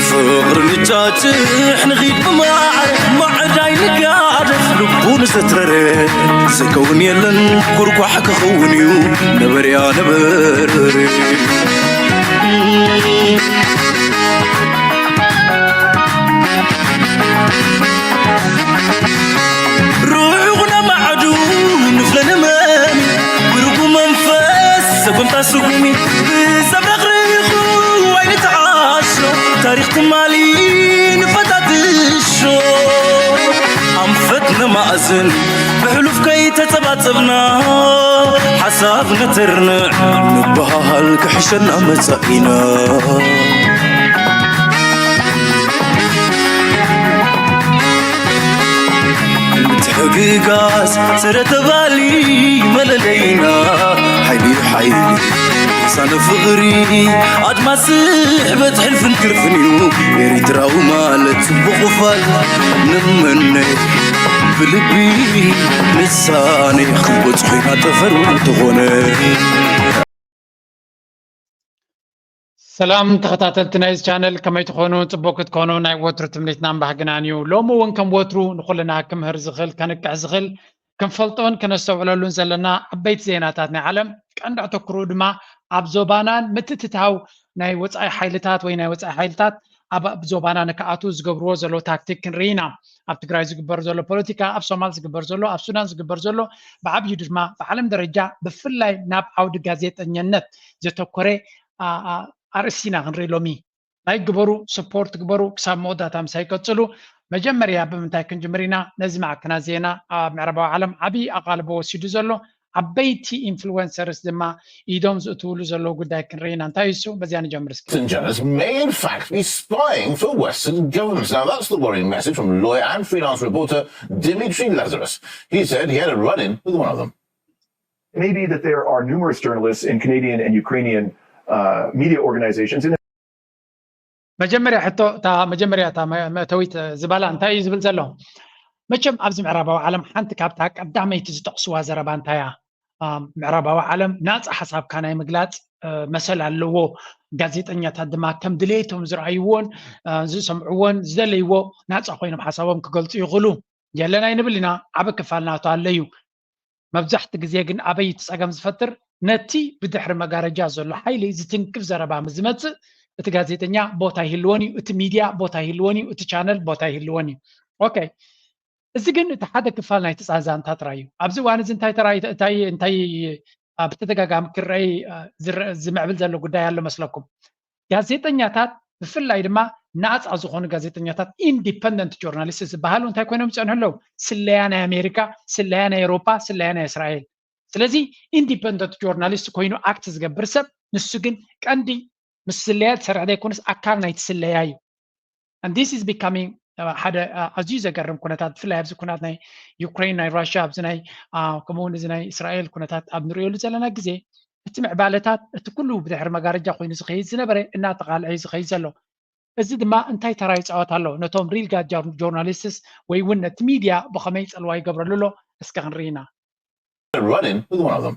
ፍቕሪ ንጫጭሕ ንኺድ ብማዕረ ማዕዳይ ንጋደፍ ልቡ ንዘትረረ ዘይከውን የለን ኩርኳሕ ክኸውን እዩ ነበርያ ነበረ። ርዑቕ ነማዕዱ ንፍለ ንመን ብርጉ መንፈስ ሰጎምታ ስጉሚ ብዘብረቕርቑ ኣይንተዓሾ ታሪኽ ትማሊ ንፈታትሾ ኣንፈት ነማእዝን ብሕሉፍ ከይተጸባጸብና ሓሳብ ነተርንዕ ንበሃል ክሕሸና መጻኢና። ምትሕግጋዝ ስረ ተባሊ መለለይና ሓይሊ ሓይሊ ሳነ ፍቕሪ ኣድማስ ስሕበት ሕልፍን ክርፍን እዩ ኤሪትራዊ ማለት ጽቡቕ ፋል ንምነ ብልቢ ንሳኔ ክንበጽሖ ኢና ጠፈር እንተኾነ። ሰላም ተኸታተልቲ ናይዚ ቻነል ከመይ ትኾኑ? ጽቡቅ ክትኮኑ ናይ ወትሩ ትምኒትናን ባህግናን እዩ። ሎሚ እውን ከም ወትሩ ንኹልና ክምህር ዝኽእል ከንቅሕ ዝኽእል ክንፈልጦን ከነስተውዕለሉን ዘለና ዓበይቲ ዜናታት ናይ ዓለም ቀንዲ ኣተኩርኡ ድማ ኣብ ዞባናን ምትእትታው ናይ ወጻኢ ሓይልታት ወይ ናይ ወጻኢ ሓይልታት ኣብ ኣብ ዞባና ንክኣትዉ ዝገብርዎ ዘለዉ ታክቲክ ክንርኢ ኢና። ኣብ ትግራይ ዝግበር ዘሎ ፖለቲካ፣ ኣብ ሶማል ዝግበር ዘሎ፣ ኣብ ሱዳን ዝግበር ዘሎ ብዓብዩ ድማ ብዓለም ደረጃ ብፍላይ ናብ ዓውዲ ጋዜጠኛነት ዘተኮረ ኣርእስቲ ኢና ክንርኢ ሎሚ። ላይክ ግበሩ፣ ሰፖርት ግበሩ፣ ክሳብ መወዳእታ ምሳይ ቀፅሉ። መጀመርያ ብምንታይ ክንጅምር ኢና? ነዚ ማዕከናት ዜና ኣብ ምዕራባዊ ዓለም ዓብዪ ኣቓልቦ ወሲዱ ዘሎ ዓበይቲ ኢንፍሉወንሰርስ ድማ ኢዶም ዝእትውሉ ዘለዉ ጉዳይ ክንርኢ ኢና። እንታይ እዩ እሱ? በዚኣ ንጀምር እስኪ። Journalists may in fact be spying for Western governments. Now that's the worrying message from lawyer and freelance reporter Dimitri Lazarus. He said he had a run-in with one of them. Maybe that there are numerous journalists in Canadian and Ukrainian uh, media organizations. In መጀመርያ ሕቶ እታ መጀመርያ እታ መእተዊት ዝባላ እንታይ እዩ ዝብል ዘሎ? መቸም ኣብዚ ምዕራባዊ ዓለም ሓንቲ ካብታ ቀዳመይቲ ዝጠቕስዋ ዘረባ እንታይ እያ? ምዕራባዊ ዓለም ናፃ ሓሳብካ ናይ ምግላፅ መሰል ኣለዎ። ጋዜጠኛታት ድማ ከም ድሌቶም ዝረኣይዎን ዝሰምዕዎን ዝደለይዎ ናፃ ኮይኖም ሓሳቦም ክገልፁ ይኽእሉ። የለን ኣይንብል ኢና፣ ዓቢ ክፋል ናቱ ኣሎ እዩ። መብዛሕቲ ግዜ ግን ኣበይ እቲ ጸገም ዝፈጥር? ነቲ ብድሕሪ መጋረጃ ዘሎ ሓይሊ ዝትንክፍ ዘረባ ምስ ዝመጽእ እቲ ጋዜጠኛ ቦታ ኣይህልዎን እዩ፣ እቲ ሚድያ ቦታ ኣይህልዎን እዩ፣ እቲ ቻነል ቦታ ኣይህልዎን እዩ። ኦኬ፣ እዚ ግን እቲ ሓደ ክፋል ናይቲ ዛንታ ጥራይ እዩ። ኣብዚ እዋን እዚ እንታይ ተራእዩ እንታይ እንታይ ብተደጋጋሚ ክረኣይ ዝምዕብል ዘሎ ጉዳይ ኣሎ መስለኩም? ጋዜጠኛታት ብፍላይ ድማ ናፃ ዝኾኑ ጋዜጠኛታት ኢንዲፐንደንት ጆርናሊስት ዝበሃሉ እንታይ ኮይኖም ይፀንሑ ኣለዉ? ስለያ ናይ ኣሜሪካ፣ ስለያ ናይ ኤሮፓ፣ ስለያ ናይ እስራኤል። ስለዚ ኢንዲፐንደንት ጆርናሊስት ኮይኑ ኣክት ዝገብር ሰብ ንሱ ግን ቀንዲ ምስ ስለያ ዝሰርሕ ዘይኮነስ ኣካል ናይቲ ስለያ እዩ። And this is becoming ሓደ ኣዝዩ ዘገርም ኩነታት ብፍላይ ኣብዚ ኩናት ናይ ዩክሬን ናይ ራሽያ ኣብዚ ናይ ከምኡውን እዚ ናይ እስራኤል ኩነታት ኣብ ንሪእየሉ ዘለና ግዜ እቲ ምዕባለታት እቲ ኩሉ ብድሕሪ መጋረጃ ኮይኑ ዝኸይድ ዝነበረ እናተቓልዐ እዩ ዝኸይድ ዘሎ። እዚ ድማ እንታይ ተራ ይፃወት ኣሎ ነቶም ሪል ጋድ ጆርናሊስትስ ወይ እውን ነቲ ሚድያ ብኸመይ ፀልዋ ይገብረሉ ኣሎ እስከ ክንርኢ ኢና። Run-in with one of them.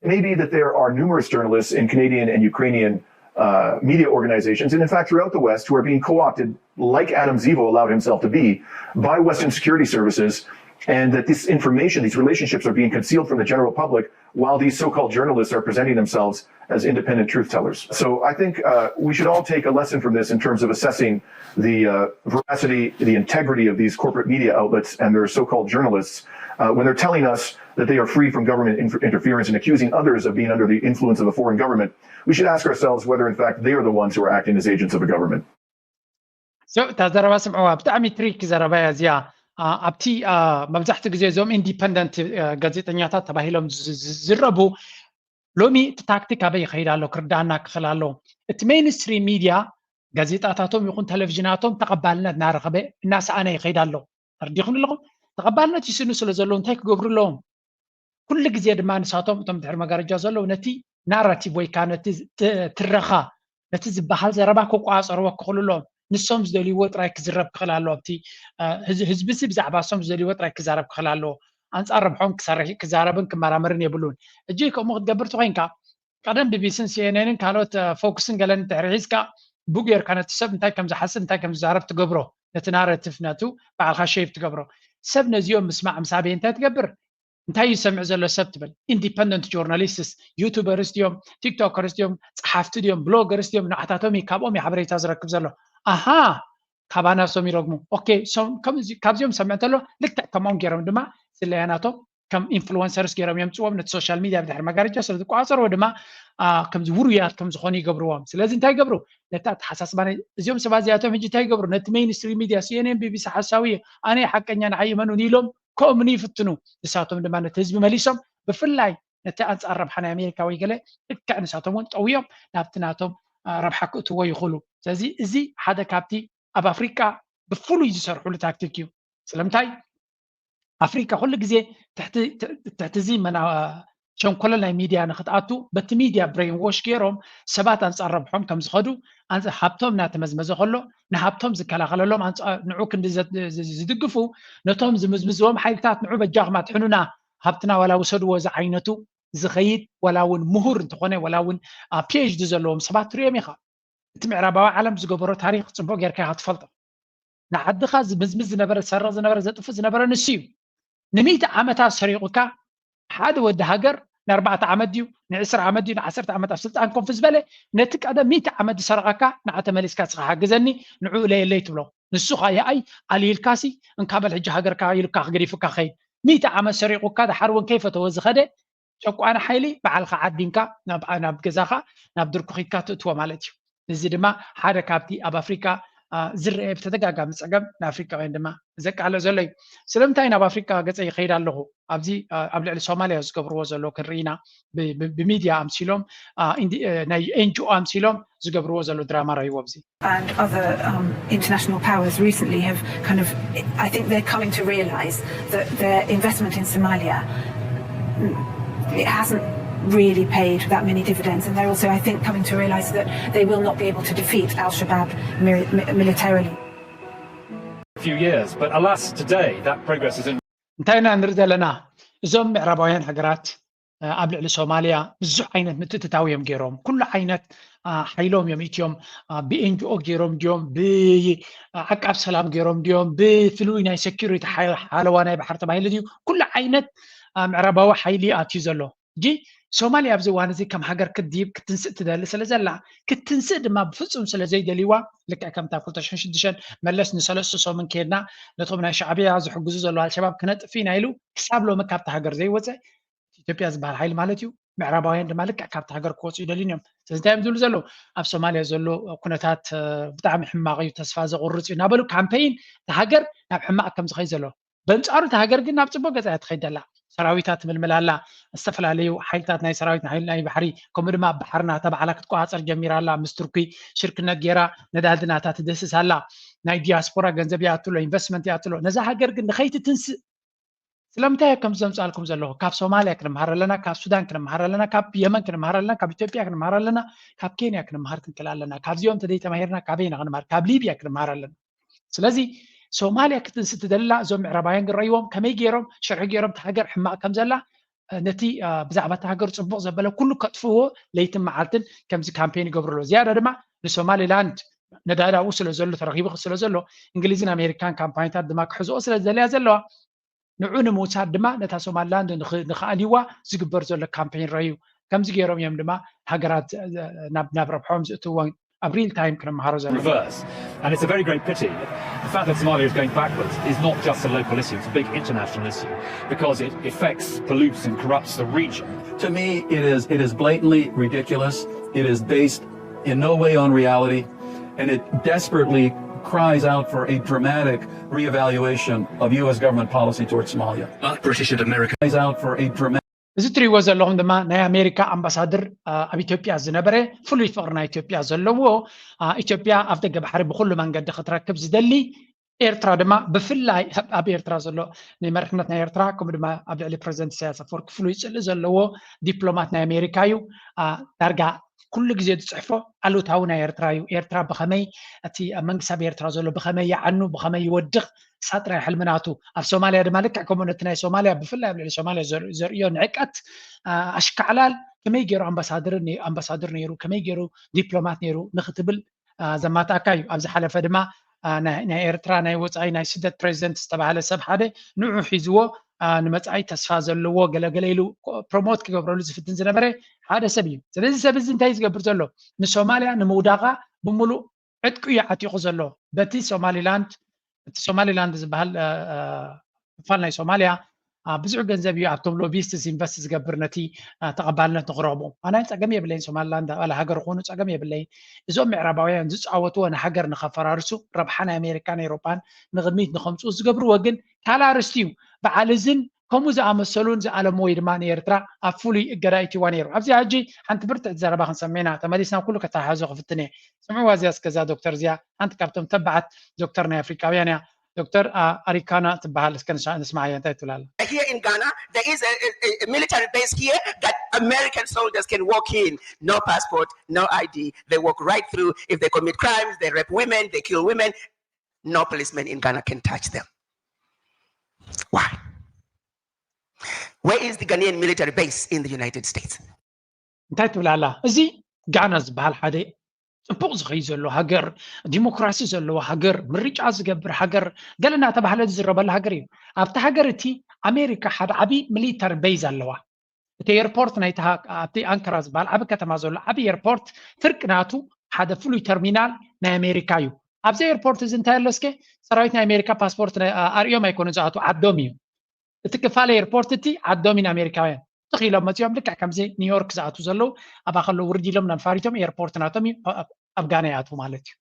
Maybe that there are numerous journalists in Canadian and Ukrainian uh, media organizations, and in fact throughout the West, who are being co-opted, like Adam Zivo allowed himself to be, by Western security services, and that this information, these relationships are being concealed from the general public while these so-called journalists are presenting themselves as independent truth tellers. So I think uh, we should all take a lesson from this in terms of assessing the uh, veracity, the integrity of these corporate media outlets and their so-called journalists uh, when they're telling us that they are free from government inter- interference and accusing others of being under the influence of a foreign government. We should ask ourselves whether, in fact, they are the ones who are acting as agents of a government. እታ ዘረባ ስምዕዋ፣ ብጣዕሚ ትሪኪ ዘረባ እያ እዚኣ። ኣብቲ መብዛሕትኡ ግዜ እዞም ኢንዲፐንደንት ጋዜጠኛታት ተባሂሎም ዝረቡ ሎሚ እቲ ታክቲክ ኣበይ ይኸይድ ኣሎ ክርዳእና ክኽእል ኣለዎ። እቲ ሜይንስትሪም ሚድያ ጋዜጣታቶም ይኹን ቴሌቪዥናቶም ተቐባልነት እናረኸበ እናሰኣነ ይኸይድ ኣሎ። ተረዲኹም ኣለኹም? ተቐባልነት ይስእኑ ስለ ዘለዉ እንታይ ክገብሩ ኣለዎም? ኩሉ ግዜ ድማ ንሳቶም እቶም ድሕሪ መጋረጃ ዘለዉ ነቲ ናራቲቭ ወይ ከዓ ነቲ ትረኻ ነቲ ዝበሃል ዘረባ ክቋፀርዎ ክኽእሉ ኣለዎም። ንሶም ዝደልይዎ ጥራይ ክዝረብ ክኽእል ኣለዎ። ኣብቲ ህዝቢ እዚ ብዛዕባ እሶም ዝደልይዎ ጥራይ ክዛረብ ክኽእል ኣለዎ። ኣንፃር ረብሖም ክዛረብን ክመራመርን የብሉን። እጂ ከምኡ ክትገብር ተኮይንካ ቀደም ቢቢስን ሲኤንኤንን ካልኦት ፎክስን ገለን እንድሕር ሒዝካ ብኡ ጌርካ ነቲ ሰብ እንታይ ከም ዝሓስብ እንታይ ከም ዝዛረብ ትገብሮ፣ ነቲ ናረቲቭ ነቱ ባዕልካ ሸይፕ ትገብሮ። ሰብ ነዚኦም ምስማዕ ምስ ኣበየ እንታይ ትገብር? እንታይ እዩ ዝሰምዕ ዘሎ ሰብ ትብል? ኢንዲፐንደንት ጆርናሊስትስ፣ ዩቱበርስ ድዮም፣ ቲክቶከርስ ድዮም፣ ጸሓፍቲ ድዮም፣ ብሎገርስ ድዮም? ንዓታቶም እዩ ካብኦም እዩ ሓበሬታ ዝረክብ ዘሎ። ኣሃ፣ ካባና ሶም ይረግሙ። ኦኬ፣ ሶም ከምዚ ካብዚኦም ሰምዕ እንተሎ ልክዕ ከምኦም ገይሮም ድማ ስለያናቶም ከም ኢንፍሉወንሰርስ ገይሮም የምፅዎም። ነቲ ሶሻል ሚድያ ብድሕሪ መጋረጃ ስለ ዝቆፃፀርዎ ድማ ከምዚ ውሩያት ከም ዝኾኑ ይገብርዎም። ስለዚ እንታይ ይገብሩ? ነቲ ኣተሓሳስባ እዚኦም ሰባት እዚኣቶም ሕጂ እንታይ ይገብሩ? ነቲ ሜይንስትሪም ሚድያ ሲኤንኤን፣ ቢቢሲ ሓሳዊ ኣነ ሓቀኛ ንዓይ እመኑን ኢሎም ከምኡ ይፍትኑ። ንሳቶም ድማ ነቲ ህዝቢ መሊሶም ብፍላይ ነቲ ኣንፃር ረብሓ ናይ ኣሜሪካ ወይ ገለ ልክዕ ንሳቶም እውን ጠውዮም ናብቲ ናቶም ረብሓ ክእትዎ ይኽእሉ። ስለዚ እዚ ሓደ ካብቲ ኣብ ኣፍሪቃ ብፍሉይ ዝሰርሕሉ ታክቲክ እዩ። ስለምንታይ ኣፍሪቃ ኩሉ ግዜ ትሕቲ እዚ ሸንኮለል ናይ ሚድያ ንክትኣቱ በቲ ሚድያ ብሬን ዎሽ ገይሮም ሰባት ኣንፃር ረብሖም ከም ዝኸዱ፣ ሃብቶም እናተመዝመዘ ከሎ ንሃብቶም ዝከላኸለሎም ንዑ ክንዲ ዝድግፉ ነቶም ዝምዝምዝዎም ሓይልታት ንዑ በጃኹም ኣድሕኑና፣ ሃብትና ዋላ ውሰድዎ ዝዓይነቱ ዝኸይድ ዋላ እውን ምሁር እንተኾነ ዋላ እውን ፒኤችዲ ዘለዎም ሰባት ትሪኦም ኢኻ። እቲ ምዕራባዊ ዓለም ዝገበሮ ታሪክ ፅቡቅ ጌርካ ኢካ ትፈልጦ። ንዓድካ ዝምዝምዝ ዝነበረ፣ ዝሰርቅ ዝነበረ፣ ዘጥፍእ ዝነበረ ንሱ እዩ። ንሚእቲ ዓመታት ሰሪቁካ ሓደ ወዲ ሃገር ንኣርባዕተ ዓመት ድዩ ንዕስራ ዓመት ድዩ ንዓሰርተ ዓመት ኣብ ስልጣን ኮንፍ ዝበለ ነቲ ቀደም ሚእቲ ዓመት ዝሰረቀካ ንዓ ተመሊስካ ስኻ ሓግዘኒ ንዕኡ ለየለይ ትብሎ። ንሱ ኸዓ የኣይ ኣልይልካሲ እንካ በል ሕጂ ሃገርካ ኢሉካ ክገዲፉካ ኸይድ። ሚእቲ ዓመት ሰሪቁካ ደሓር እውን ከይፈተወ ዝኸደ ጨቋኒ ሓይሊ ባዕልካ ዓዲምካ ናብ ገዛካ ናብ ድርኩኪትካ ትእትዎ ማለት እዩ። እዚ ድማ ሓደ ካብቲ ኣብ ኣፍሪካ ዝረአ ብተደጋጋሚ ፀገም ንኣፍሪካውያን ድማ ዘቃልዕ ዘሎ እዩ። ስለምንታይ ናብ ኣፍሪካ ገፀ ይኸይድ ኣለኹ? ኣብዚ ኣብ ልዕሊ ሶማልያ ዝገብርዎ ዘሎ ክንርኢና ብሚድያ ኣምሲሎም ናይ ኤንጂኦ ኣምሲሎም ዝገብርዎ ዘሎ ድራማ ረይዎ ኣብዚ and other um, international powers recently have kind of, I think they're coming to realize that their investment in Somalia, it hasn't really paid that many dividends. And they're also, I think, coming to realize that they will not be able to defeat Al Shabaab militarily. A few years, but alas, today that progress is in. እንታይ ኢና ንርኢ ዘለና? እዞም ምዕራባውያን ሃገራት ኣብ ልዕሊ ሶማልያ ብዙሕ ዓይነት ምትእትታው እዮም ገይሮም። ኩሉ ዓይነት ሓይሎም እዮም ኢትዮም ብኤንጂኦ ገይሮም ድዮም ብዓቃብ ሰላም ገይሮም ድዮም ብፍሉይ ናይ ሴኪሪቲ ሓለዋ ናይ ባሕሪ ተባሂሉ ድዩ ኩሉ ዓይነት ምዕራባዊ ሓይሊ ኣትዩ ዘሎ። ሕጂ ሶማልያ ኣብዚ እዋን እዚ ከም ሃገር ክትድይብ ክትንስእ ትደሊ ስለ ዘላ ክትንስእ ድማ ብፍፁም ስለ ዘይደልይዋ ልክዕ ከምታ ክልተ ሽሕን ሽዱሽተን መለስ ንሰለስተ ሰሙን ከይድና ነቶም ናይ ሻዕብያ ዝሕግዙ ዘለዉ ኣልሸባብ ክነጥፊ ኢና ኢሉ ክሳብ ሎሚ ካብቲ ሃገር ዘይወፀ ኢትዮጵያ ዝበሃል ሓይሊ ማለት እዩ። ምዕራባውያን ድማ ልክዕ ካብቲ ሃገር ክወፁ ይደልዩን እዮም። ስለዚ እንታይ እዮም ዝብሉ ዘለዉ? ኣብ ሶማልያ ዘሎ ኩነታት ብጣዕሚ ሕማቕ እዩ፣ ተስፋ ዘቑርፅ እዩ እናበሉ ካምፔይን እቲ ሃገር ናብ ሕማቕ ከም ዝኸይድ ዘሎ በንፃሩ እቲ ሃገር ግን ናብ ፅቡቅ ገፃ እያ ትኸይድ ዘላ። ሰራዊታ ትምልምል ኣላ። ዝተፈላለዩ ሓይልታት ናይ ሰራዊት ሓይሊ ናይ ባሕሪ ከምኡ ድማ ባሕርና ተባዕላ ክትቆፃፀር ጀሚራ ኣላ። ምስ ቱርኪ ሽርክነት ገይራ ነዳዲ ናታ ትድህስስ ኣላ። ናይ ዲያስፖራ ገንዘብ ይኣትሎ፣ ኢንቨስትመንት ይኣትሎ። ነዛ ሃገር ግን ንኸይትትንስእ ስለምንታይ እየ ከምዚ ዘምፃልኩም ዘለኹ? ካብ ሶማልያ ክንምሃር ኣለና፣ ካብ ሱዳን ክንምሃር ኣለና፣ ካብ የመን ክንምሃር ኣለና፣ ካብ ኢትዮጵያ ክንምሃር ኣለና፣ ካብ ኬንያ ክንምሃር ክንክእል ኣለና። ካብዚኦም ተደይተማሂርና ካበይ ኢና ክንምሃር? ካብ ሊብያ ክንምሃር ኣለና። ስለዚ ሶማልያ ክትንስቲ ደላ እዞም ምዕራባውያን ግረይዎም ከመይ ገይሮም ሽርሒ ገይሮም እቲ ሃገር ሕማቕ ከም ዘላ ነቲ ብዛዕባ እቲ ሃገር ፅቡቕ ዘበለ ኩሉ ከጥፍዎ ለይትን መዓልትን ከምዚ ካምፔን ይገብሩ ኣለዉ። ዝያዳ ድማ ንሶማሊላንድ ነዳዳኡ ስለ ዘሎ ተረኺቡ ስለ ዘሎ እንግሊዝን ኣሜሪካን ካምፓኒታት ድማ ክሕዝኦ ስለ ዝደለያ ዘለዋ ንዑ ንምውሳድ ድማ ነታ ሶማሊላንድ ንኽኣልይዋ ዝግበር ዘሎ ካምፔን ረዩ። ከምዚ ገይሮም እዮም ድማ ሃገራት ናብ ረብሖም ዝእትወን ኣብ ሪል ታይም ክንምሃሮ ዘለና። And it's a very great pity. The fact that Somalia is going backwards is not just a local issue, it's a big international issue because it affects, pollutes and corrupts the region. To me, it is, it is blatantly ridiculous. It is based in no way on reality, and it desperately cries out for a dramatic reevaluation of U S government policy towards Somalia. Not British and American. Cries out for a dramatic እዚ እትሪእዎ ዘለኹም ድማ ናይ ኣሜሪካ ኣምባሳድር ኣብ ኢትዮጵያ ዝነበረ ፍሉይ ፍቕሪ ናይ ኢትዮጵያ ዘለዎ ኢትዮጵያ ኣፍ ደገ ባሕሪ ብኩሉ መንገዲ ክትረክብ ዝደሊ ኤርትራ ድማ ብፍላይ ኣብ ኤርትራ ዘሎ ንመሪሕነት ናይ ኤርትራ ከምኡ ድማ ኣብ ልዕሊ ፕረዚደንት ኢሳያስ ኣፈወርቂ ፍሉይ ፅልኢ ዘለዎ ዲፕሎማት ናይ ኣሜሪካ እዩ። ዳርጋ ኩሉ ግዜ ዝፅሕፎ ኣሉታዊ ናይ ኤርትራ እዩ። ኤርትራ ብኸመይ እቲ መንግስቲ ኣብ ኤርትራ ዘሎ ብኸመይ ይዓኑ ብኸመይ ይወድቕ ምጥፍሳት ጥራይ ሕልሚ ናቱ። ኣብ ሶማልያ ድማ ልክዕ ከምኡ ነቲ ናይ ሶማልያ፣ ብፍላይ ኣብ ልዕሊ ሶማልያ ዘርእዮ ንዕቀት፣ ኣሽካዕላል፣ ከመይ ገይሩ ኣምባሳደር ነይሩ፣ ከመይ ገይሩ ዲፕሎማት ነይሩ ንክትብል ዘማታእካ እዩ። ኣብ ዝሓለፈ ድማ ናይ ኤርትራ ናይ ወፃኢ ናይ ስደት ፕሬዚደንት ዝተባሃለ ሰብ ሓደ ንዑ ሒዝዎ፣ ንመፃኢ ተስፋ ዘለዎ ገለገለ ኢሉ ፕሮሞት ክገብረሉ ዝፍትን ዝነበረ ሓደ ሰብ እዩ። ስለዚ ሰብ እዚ እንታይ ዝገብር ዘሎ? ንሶማልያ ንምውዳቓ ብምሉእ ዕጥቁ እዩ ዓጢቑ ዘሎ። በቲ ሶማሊላንድ፣ እቲ ሶማሊላንድ ዝበሃል ክፋል ናይ ሶማልያ ብዙሕ ገንዘብ እዩ ኣብቶም ሎቢስትስ ኢንቨስት ዝገብር፣ ነቲ ተቐባልነት ንክረኽቡ። ኣነ ፀገም የብለይን፣ ሶማሊላንድ ኣባል ሃገር ክኾኑ ፀገም የብለይን። እዞም ምዕራባውያን ዝፃወትዎ ንሃገር ንኸፈራርሱ፣ ረብሓ ናይ ኣሜሪካን ኤውሮጳን ንቕድሚት ንኸምፅኡ ዝገብርዎ ግን ካልእ ኣርእስቲ እዩ። በዓል እዝን ከምኡ ዝኣመሰሉን ዝኣለምዎ እዩ ድማ ንኤርትራ ኣብ ፍሉይ እገዳ ኢትዋ ነይሩ። ኣብዚ ሕጂ ሓንቲ ብርትዕቲ ዘረባ ክንሰምዕ ኢና። ተመሊስና ኩሉ ከተሓሕዞ ክፍትን እየ። ስምዕዋ እዚኣ እስከ፣ እዛ ዶክተር እዚኣ ሓንቲ ካብቶም ተባዓት ዶክተር ናይ ኣፍሪቃውያን እያ። ዶክተር ኣሪካና ትበሃል። እስከ ንስማዓያ እንታይ ትብላላ? Here in Ghana, there is a, a, a military base here that American soldiers can walk in, no passport, no I D. They walk right through. If they commit crimes, they rape women, they kill women. No policeman in Ghana can touch them. Why? Where is the Ghanaian military base in the United States? እንታይ ትብላላ? እዚ ጋና ዝበሃል ሓደ ፅቡቕ ዝኸይ ዘሎ ሃገር፣ ዲሞክራሲ ዘለዎ ሃገር፣ ምርጫ ዝገብር ሃገር፣ ገለ እናተባህለ ዝዝረበሉ ሃገር እዩ። ኣብቲ ሃገር እቲ ኣሜሪካ ሓደ ዓብዪ ሚሊተሪ ቤዝ ኣለዋ። እቲ ኤርፖርት ናይቲ ኣብቲ ኣንካራ ዝበሃል ዓቢ ከተማ ዘሎ ዓቢ ኤርፖርት፣ ፍርቂ ናቱ ሓደ ፍሉይ ተርሚናል ናይ ኣሜሪካ እዩ። ኣብዚ ኤርፖርት እዚ እንታይ ኣሎ እስከ? ሰራዊት ናይ ኣሜሪካ ፓስፖርት ኣርእዮም ኣይኮነ ዝኣቱ፣ ዓዶም እዩ። እቲ ክፋል ኤርፖርት እቲ ዓዶም እዩ ንኣሜሪካውያን። ትኽ ኢሎም መፂኦም ልክዕ ከምዚ ኒውዮርክ ዝኣቱ ዘለዉ፣ ኣብኣ ከለዉ ውርድ ኢሎም ነንፋሪቶም ኤርፖርት ናቶም እዩ፣ ኣብ ጋና ይኣትዉ ማለት እዩ።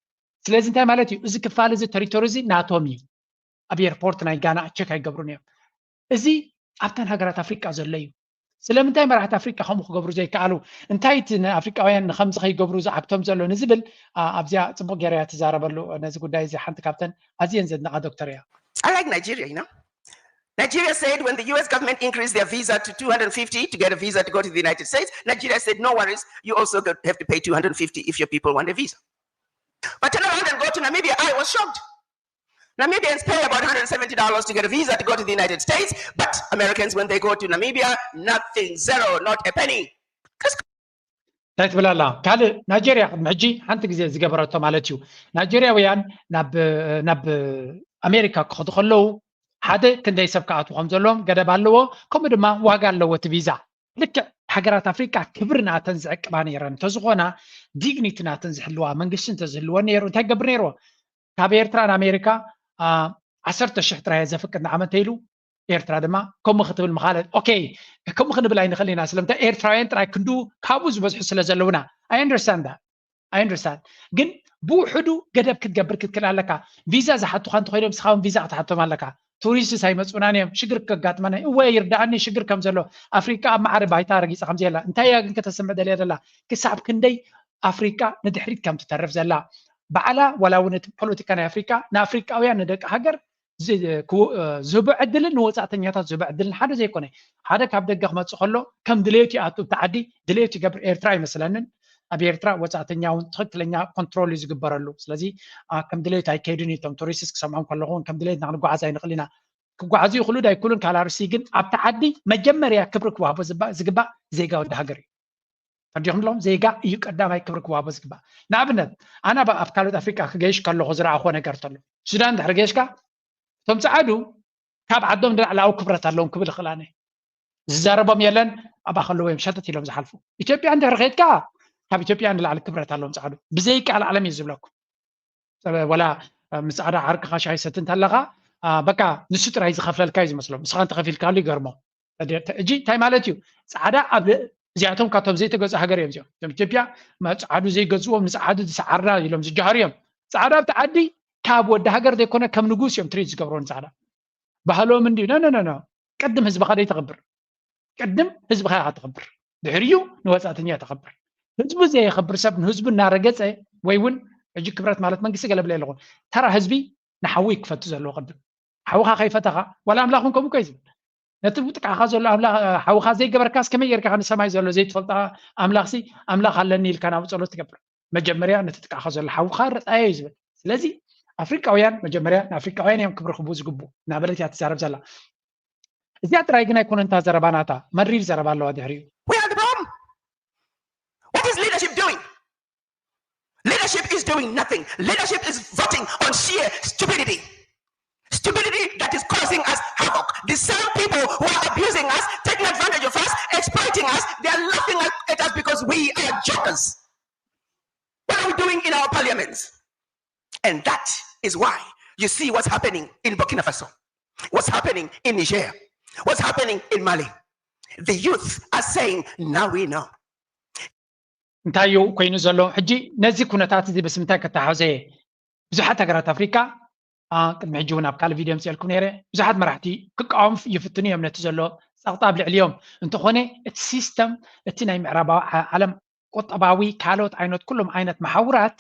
ስለዚ እንታይ ማለት እዩ? እዚ ክፋል እዚ፣ ተሪቶሪ እዚ ናቶም እዩ። ኣብ ኤርፖርት ናይ ጋና ቸክ ኣይገብሩን እዮም። እዚ ኣብተን ሃገራት ኣፍሪቃ ዘሎ እዩ። ስለምንታይ መራሕቲ ኣፍሪቃ ከምኡ ክገብሩ ዘይከኣሉ? እንታይ እቲ ንኣፍሪቃውያን ንከምዚ ከይገብሩ ዝዓግቶም ዘሎ ንዝብል ኣብዚኣ ፅቡቅ ገይራ እያ ትዛረበሉ። ነዚ ጉዳይ እዚ ሓንቲ ካብተን ኣዝየን ዘድንቃ ዶክተር እያ። I like Nigeria, you know. Nigeria said when the U S government increased their visa to two hundred fifty to get a visa to go to the United States, Nigeria said, "No worries, you also have to pay two hundred fifty if your people want a visa." But turn around and go to Namibia. I was shocked. Namibians pay about one hundred seventy dollars to get a visa to go to the United States, but Americans, when they go to Namibia, nothing, zero, not a penny. እንታይ ትብል ኣላ? ካልእ ናይጀርያ ቅድሚ ሕጂ ሓንቲ ግዜ ዝገበረቶ ማለት እዩ። ናይጀርያውያን ናብ ኣሜሪካ ክኸዱ ከለዉ ሓደ ክንደይ ሰብ ክኣትዉ ከም ዘለዎም ገደብ ኣለዎ። ከምኡ ድማ ዋጋ ኣለዎ እቲ ቪዛ። ልክዕ ሃገራት ኣፍሪቃ ክብሪ ናተን ዝዕቅባ ነይረን እንተዝኾና፣ ዲግኒቲ ናተን ዝሕልዋ መንግስቲ እንተዝህልወን ነይሩ እንታይ ክገብር ነይርዎ? ካብ ኤርትራ ንኣሜሪካ ዓሰርተ ሽሕ ጥራይ ዘፍቅድ ንዓመት እንተኢሉ ኤርትራ ድማ ከምኡ ክትብል ምኻለት። ኦኬ፣ ከምኡ ክንብል ኣይንኽእል ኢና። ስለምንታይ? ኤርትራውያን ጥራይ ክንዱ ካብኡ ዝበዝሑ ስለ ዘለውና። I understand that. I understand። ግን ብውሕዱ ገደብ ክትገብር ክትክእል ኣለካ። ቪዛ ዝሓቱኻ እንተኾይኖም ንስኻ እውን ቪዛ ክትሓቶም ኣለካ። ቱሪስትስ ኣይመፁናን እዮም፣ ሽግር ከጋጥመና እዩ። እወ፣ ይርዳእኒ ሽግር ከም ዘሎ። ኣፍሪቃ ኣብ ማዕረ ባይታ ረጊፃ ከም ዘየላ። እንታይ እያ ግን ከተስምዕ ደልያ ዘላ? ክሳብ ክንደይ ኣፍሪቃ ንድሕሪት ከም ትተርፍ ዘላ። ባዕላ ዋላ እውን እቲ ፖለቲካ ናይ ኣፍሪቃ ንኣፍሪቃውያን ንደቂ ሃገር ዝህቦ ዕድልን ንወፃእተኛታት ዝህቦ ዕድልን ሓደ ዘይኮነ። ሓደ ካብ ደገ ክመፅእ ከሎ ከም ድሌቱ ይኣቱ፣ ኣብቲ ዓዲ ድሌቱ ይገብር። ኤርትራ ኣይመስለንን። ኣብ ኤርትራ ወፃእተኛ እውን ትኽክለኛ ኮንትሮል እዩ ዝግበረሉ። ስለዚ ከም ድሌቱ ኣይከይዱን እዩ። እቶም ቱሪስትስ ክሰምዖም ከለኹ እውን ከም ድሌትና ክንጓዓዝ ኣይንኽእል ኢና። ክጓዓዙ ይኽእሉ ዶ ኣይክእሉን ካልእ ኣርእስቲ፣ ግን ኣብቲ ዓዲ መጀመርያ ክብሪ ክወሃቦ ዝግባእ ዜጋ ወዲ ሃገር እዩ። ተረዲኹም ኣለኹም? ዜጋ እዩ ቀዳማይ ክብሪ ክወሃቦ ዝግባእ። ንኣብነት ኣነ ኣብ ካልኦት ኣፍሪቃ ክገይሽ ከለኹ ዝረኣኹዎ ነገር ተሎ፣ ሱዳን እንድሕር ገይሽካ እቶም ጸዓዱ ካብ ዓዶም ንላዕሊ ኣብኡ ክብረት ኣለዎም ክብል እኽእል ኣነ። ዝዛረቦም የለን፣ ኣብኣ ከለዉ እዮም ሸተት ኢሎም ዝሓልፉ። ኢትዮጵያ እንድሕር ከይድካ ካብ ኢትዮጵያ ንላዕሊ ክብረት ኣለዎም ጸዓዱ። ብዘይቃል ዓለም እዩ ዝብለኩም። ወላ ምስ ጻዕዳ ዓርክኻ ሻሂ ሰቲ እንተለኻ በቃ ንሱ ጥራይ ዝኸፍለልካ እዩ ዝመስሎም። ንስኻ እንተኸፊልካሉ ይገርሞ። ሕጂ እንታይ ማለት እዩ? ጻዕዳ ኣብ እዚኣቶም ካብቶም ዘይተገዝኡ ሃገር እዮም እዚኦም። እቶም ኢትዮጵያ ጸዓዱ ዘይገዝዎም ንጸዓዱ ዝሰዓርና ኢሎም ዝጃሃሩ እዮም። ጻዕዳ ኣብቲ ዓዲ ካብ ወዲ ሃገር ዘይኮነ ከም ንጉስ እዮም ትሪት ዝገብርዎ ንጻዕዳ። ባህሎም እንድዩ። ኖ ኖ ኖ። ቅድም ህዝብኻ ደይ ተኽብር። ቅድም ህዝብኻ ኢኻ ተኽብር። ድሕሪኡ ንወጻእተኛ ተኽብር። ህዝቡ ዘየኽብር ሰብ ንህዝቡ እናረገጸ ወይ እውን ሕጂ ክብረት ማለት መንግስቲ ገለ ብለ ኣለኹ። ተራ ህዝቢ ንሓዊ ክፈቱ ዘለዎ ቅድም። ሓውኻ ከይፈተኻ ዋላ ኣምላኽ እውን ከምኡ እኮ እዩ ዝብል። ነቲ ጥቃኻ ዘሎ ኣምላኽ ሓውኻ ዘይገበርካስ ከመይ ጌርካ ንሰማይ ዘሎ ዘይትፈልጦ ኣምላኽሲ ኣምላኽ ኣለኒ ኢልካ ናብ ጸሎት ትገብር። መጀመርያ ነቲ ጥቃኻ ዘሎ ሓውኻ ርኣዮ እዩ ዝብል። ስለዚ ኣፍሪቃውያን መጀመርያ ንኣፍሪቃውያን እዮም ክብሪ ክቡ ዝግቡ እናበለት እያ ትዛረብ ዘላ። እዚኣ ጥራይ ግን ኣይኮነን እታ ዘረባ ናታ፣ መሪር ዘረባ ኣለዋ ድሕሪኡ። We are the problem. What is leadership doing? Leadership is doing nothing. Leadership is voting on sheer stupidity. Stupidity that is causing us havoc. The same people who are abusing us, taking advantage of us, exploiting us, they are laughing at, at us because we are jokers. What are we doing in our parliaments? And that is why you see what's happening in Burkina Faso, what's happening in Niger, what's happening in Mali. The youth are saying, now we know. እንታይ እዩ ኮይኑ ዘሎ? ሕጂ ነዚ ኩነታት እዚ ምስ ምንታይ ከተሓዘ? ብዙሓት ሃገራት ኣፍሪካ፣ አ፣ ቅድሚ ሕጂ እውን ኣብ ካልእ ቪድዮ ምፅኤልኩም ነይረ፣ ብዙሓት መራሕቲ ክቃወሙ ይፍትኑ እዮም ነቲ ዘሎ ፀቕጣ ኣብ ልዕሊኦም። እንተኾነ እቲ ሲስተም፣ እቲ ናይ ምዕራባዊ ዓ- ዓለም ቁጠባዊ፣ ካልኦት ዓይነት፣ ኩሎም ዓይነት መሓውራት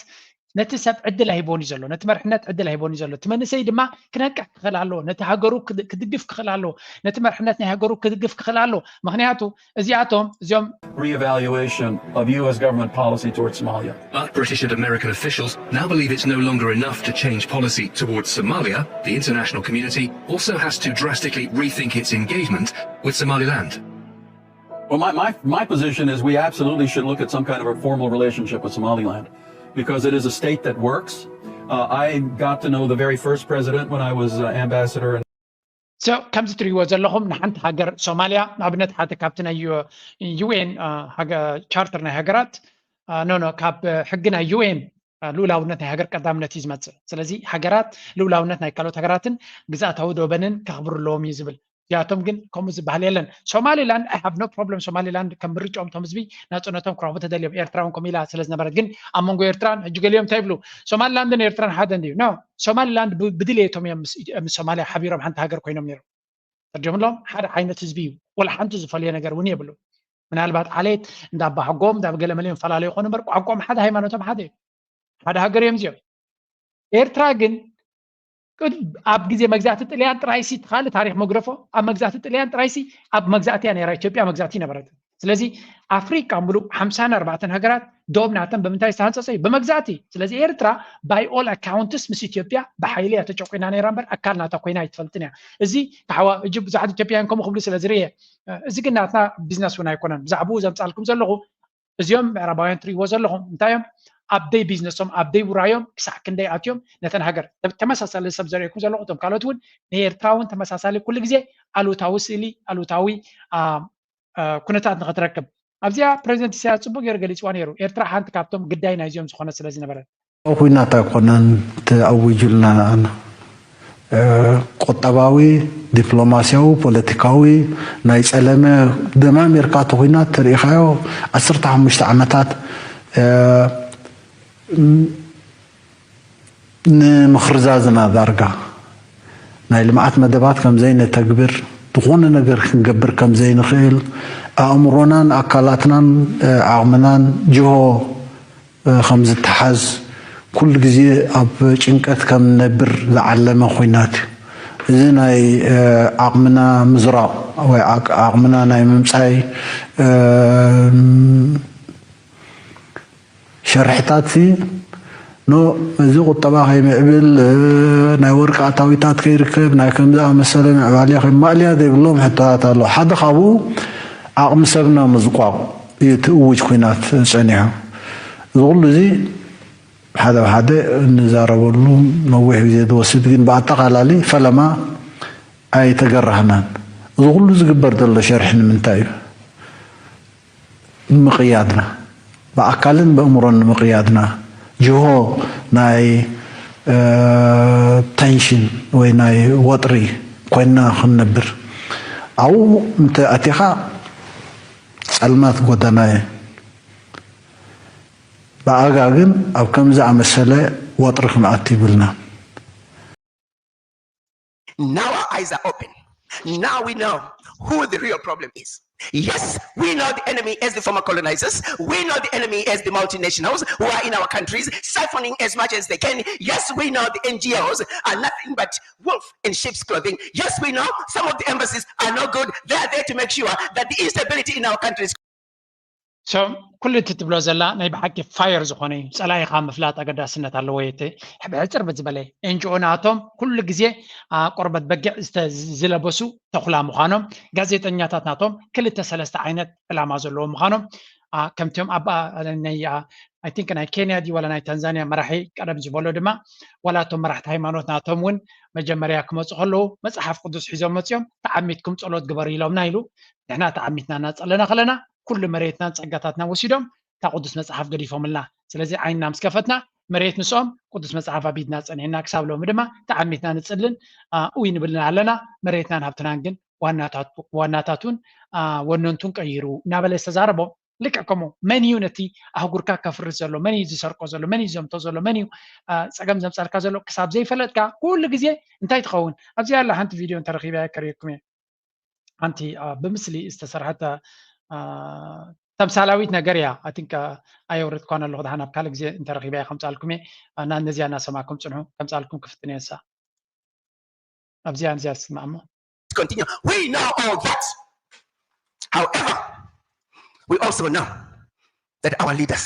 ነቲ ሰብ ዕድል ኣይቦን እዩ ዘሎ፣ ነቲ መርሕነት ዕድል ኣይቦን እዩ ዘሎ። እቲ መንእሰይ ድማ ክነቅሕ ክኽእል ኣለዎ፣ ነቲ ሃገሩ ክድ- ክድግፍ ክኽእል ኣለዎ፣ ነቲ መርሕነት ናይ ሃገሩ ክድግፍ ክኽእል ኣለዎ። ምክንያቱ እዚኣቶም እዚኦም Reevaluation of U S government policy towards Somalia. But British and American officials now believe it's no longer enough to change policy towards Somalia. The international community also has to drastically rethink its engagement with Somaliland. Well, my, my, my position is we absolutely should look at some kind of a formal relationship with Somaliland because it is a state that works. Uh, I got to know the very first president when I was uh, ambassador. So ከምዚ ትሪእዎ ዘለኹም ንሓንቲ ሃገር ሶማልያ ንኣብነት ሓደ ካብቲ ናይ ዩ ኤን ቻርተር ናይ ሃገራት ኖ ኖ ካብ ሕጊ ናይ ዩ ኤን ልኡላውነት ናይ ሃገር ቀዳምነት እዩ ዝመፅእ። ስለዚ ሃገራት ልኡላውነት ናይ ካልኦት ሃገራትን ግዝኣታዊ ዶበንን ከኽብሩ ኣለዎም እዩ ዝብል። እዚኣቶም ግን ከምኡ ዝበሃል የለን። ሶማሊላንድ I have no problem። ሶማሊላንድ ከም ምርጫኦም እቶም ህዝቢ ናፅነቶም ክረኽቡ ተደልዮም። ኤርትራ እውን ከምኡ ኢላ ስለ ዝነበረት ግን ኣብ መንጎ ኤርትራን ሕጂ ገሊኦም እንታይ ይብሉ? ሶማሊላንድን ኤርትራን ሓደ እንድዩ? ኖ። ሶማሊላንድ ብ- ብድሌቶም እዮም ምስ ምስ ሶማሊያ ሓቢሮም ሓንቲ ሃገር ኮይኖም ነይሮም። ተርጀምሎም ሓደ ዓይነት ህዝቢ እዩ። ወላ ሓንቲ ዝፈልዮ ነገር እውን የብሉ። ምናልባት ዓሌት እንዳ ኣባሕጎም እንዳ ገለመለ ይፈላለዩ ይኾኑ እምበር ቋንቋኦም ሓደ፣ ሃይማኖቶም ሓደ እዩ። ሓደ ሃገር እዮም እዚኦም። ኤርትራ ግን ቅድ- ኣብ ግዜ መግዛእቲ ጥልያን ጥራይሲ ትኻል ታሪክ መግረፎ ኣብ መግዛእቲ ጥልያን ጥራይሲ ኣብ መግዛእቲ እያ ነራ ኢትዮጵያ መግዛእቲ ነበረት። ስለዚ ኣፍሪቃ ሙሉእ ሓምሳን ኣርባዕተን ሃገራት ዶብ ናተን ብምንታይ ዝተሃንፀፀ እዩ? ብመግዛእቲ። ስለዚ ኤርትራ by all accounts ምስ ኢትዮጵያ ብሓይሊ እያ ተጨቂና ነራ እምበር ኣካል ናታ ኮይና ኣይትፈልጥን እያ። እዚ ተሓዋ እጅ ብዙሓት ኢትዮጵያውያን ከምኡ ክብሉ ስለ ዝርየ እዚ ግን ናትና ቢዝነስ እውን ኣይኮነን። ብዛዕባኡ ዘምፃልኩም ዘለኹ እዚኦም ምዕራባውያን ትሪእዎ ዘለኹም እንታይ እዮም ኣብ ደይ ቢዝነሶም ኣብ ደይ ውራዮም ክሳዕ ክንደይ ኣትዮም ነተን ሃገር ተመሳሳሊ ሰብ ዘርእኩም ዘለኹ እቶም ካልኦት እውን ንኤርትራ እውን ተመሳሳሊ ኩሉ ግዜ ኣሉታዊ ስእሊ ኣሉታዊ ኩነታት ንኽትረክብ ኣብዚኣ ፕሬዚደንት ኢሳያስ ፅቡቅ ገይሩ ገሊፅዋ ነይሩ ኤርትራ ሓንቲ ካብቶም ግዳይ ናይዚኦም ዝኾነ ስለ ዝነበረት ኩናት ኣይኮነን ተኣዊጁልና ቁጠባዊ ዲፕሎማስያዊ ፖለቲካዊ ናይ ጸለመ ደማሚርካ እቲ ኩናት ተሪኢኻዮ ዓሰርተ ሓሙሽተ ዓመታት ንምኽርዛዝና ዳርጋ ናይ ልምዓት መደባት ከም ዘይነተግብር ዝኾነ ነገር ክንገብር ከም ዘይንኽእል ኣእምሮናን ኣካላትናን ዓቕምናን ጅሆ ከም ዝተሓዝ ኩሉ ግዜ ኣብ ጭንቀት ከም ንነብር ዝዓለመ ኩናት እዩ። እዚ ናይ ዓቕምና ምዝራቕ ወይ ዓቕምና ናይ ምምጻይ ሸርሕታት ሲ ኖ እዚ ቁጠባ ከይምዕብል ናይ ወርቂ ኣታዊታት ከይርከብ ናይ ከም ዝኣመሰለ ምዕባለ ከይማእልያ ዘይብሎም ሕቶታት ኣሎ። ሓደ ካብኡ ዓቕሚ ሰብና ምዝቋቕ እዩ እቲ እውጅ ኩናት ጸኒሑ። እዚ ኩሉ እዚ ሓደ ብሓደ እንዛረበሉ ነዊሕ ግዜ ዝወስድ ግን ብኣጠቓላሊ ፈለማ ኣይተገራህናን። እዚ ኩሉ ዝግበር ዘሎ ሸርሒ ንምንታይ እዩ? ንምቕያድና ብኣካልን ብእምሮን ንምቕያድና ጅሆ ናይ ተንሽን ወይ ናይ ወጥሪ ኮይና ክንነብር ኣብኡ እንተ ኣቲኻ ጸልማት ጎደና እየ። ብኣጋ ግን ኣብ ከምዚ ኣመሰለ ወጥሪ ክንኣቱ ይብልና። Now our eyes are open. Now we know who the real problem is. Yes, we know the enemy as the former colonizers. We know the enemy as the multinationals who are in our countries, siphoning as much as they can. Yes, we know the N G Os are nothing but wolf in sheep's clothing. Yes, we know some of the embassies are no good. They are there to make sure that the instability in our countries So ኩሉ እቲ ትብሎ ዘላ ናይ ብሓቂ ፋየር ዝኾነ እዩ። ጸላኢኻ ምፍላጥ ኣገዳስነት ኣለዎ። እቲ ብሕጽር ብዝበለ ኤንጂኦ ናቶም ኩሉ ግዜ ቆርበት በጊዕ ዝለበሱ ተኹላ ምዃኖም፣ ጋዜጠኛታት ናቶም ክልተ ሰለስተ ዓይነት ዕላማ ዘለዎ ምዃኖም ከምቲኦም ኣብ ናይ I think ናይ ኬንያ ድዩ ዋላ ናይ ታንዛንያ መራሒ ቀደም ዝበሎ ድማ ዋላ እቶም መራሕቲ ሃይማኖት ናቶም እውን መጀመርያ ክመፁ ከለዉ መፅሓፍ ቅዱስ ሒዞም መፅኦም ተዓሚትኩም ፀሎት ግበሩ ኢሎምና ኢሉ ንሕና ተዓሚትና እናፀለና ከለና ኩሉ መሬትናን ጸጋታትናን ወሲዶም እታ ቅዱስ መጽሓፍ ገዲፎምልና። ስለዚ ዓይንና ምስ ከፈትና መሬት ምስኦም ቅዱስ መጽሓፍ ኣብ ኢድና ጸኒሕና ክሳብ ሎሚ ድማ ተዓሚትና ንጽልን እውይ ንብልን ኣለና። መሬትናን ሃብትናን ግን ዋናታቱን ወነንቱን ቀይሩ እናበለ ዝተዛረቦ ልክዕ ከምኡ መን እዩ ነቲ ኣህጉርካ ከፍርስ ዘሎ መን እዩ ዝሰርቆ ዘሎ መን እዩ ዘምቶ ዘሎ መን እዩ ፀገም ዘምፃልካ ዘሎ ክሳብ ዘይፈለጥካ ኩሉ ግዜ እንታይ ትኸውን ኣብዚኣ ኣላ ሓንቲ ቪድዮ እንተረኪበ ከርእየኩም እየ ሓንቲ ብምስሊ ዝተሰርሐት ተምሳላዊት ነገር እያ። I think ኣየውረድኳን ኣለኹ። ደሓን ኣብ ካልእ ግዜ እንተረኺበያ ከምጻልኩም እየ። እና ነዚኣ እናሰማዕኩም ጽንሑ። ከምጻልኩም ክፍትን እየ ንሳ። ኣብዚኣ ነዚኣ ትስማዕ እሞ። Continue. We know all that. However, we also know that our leaders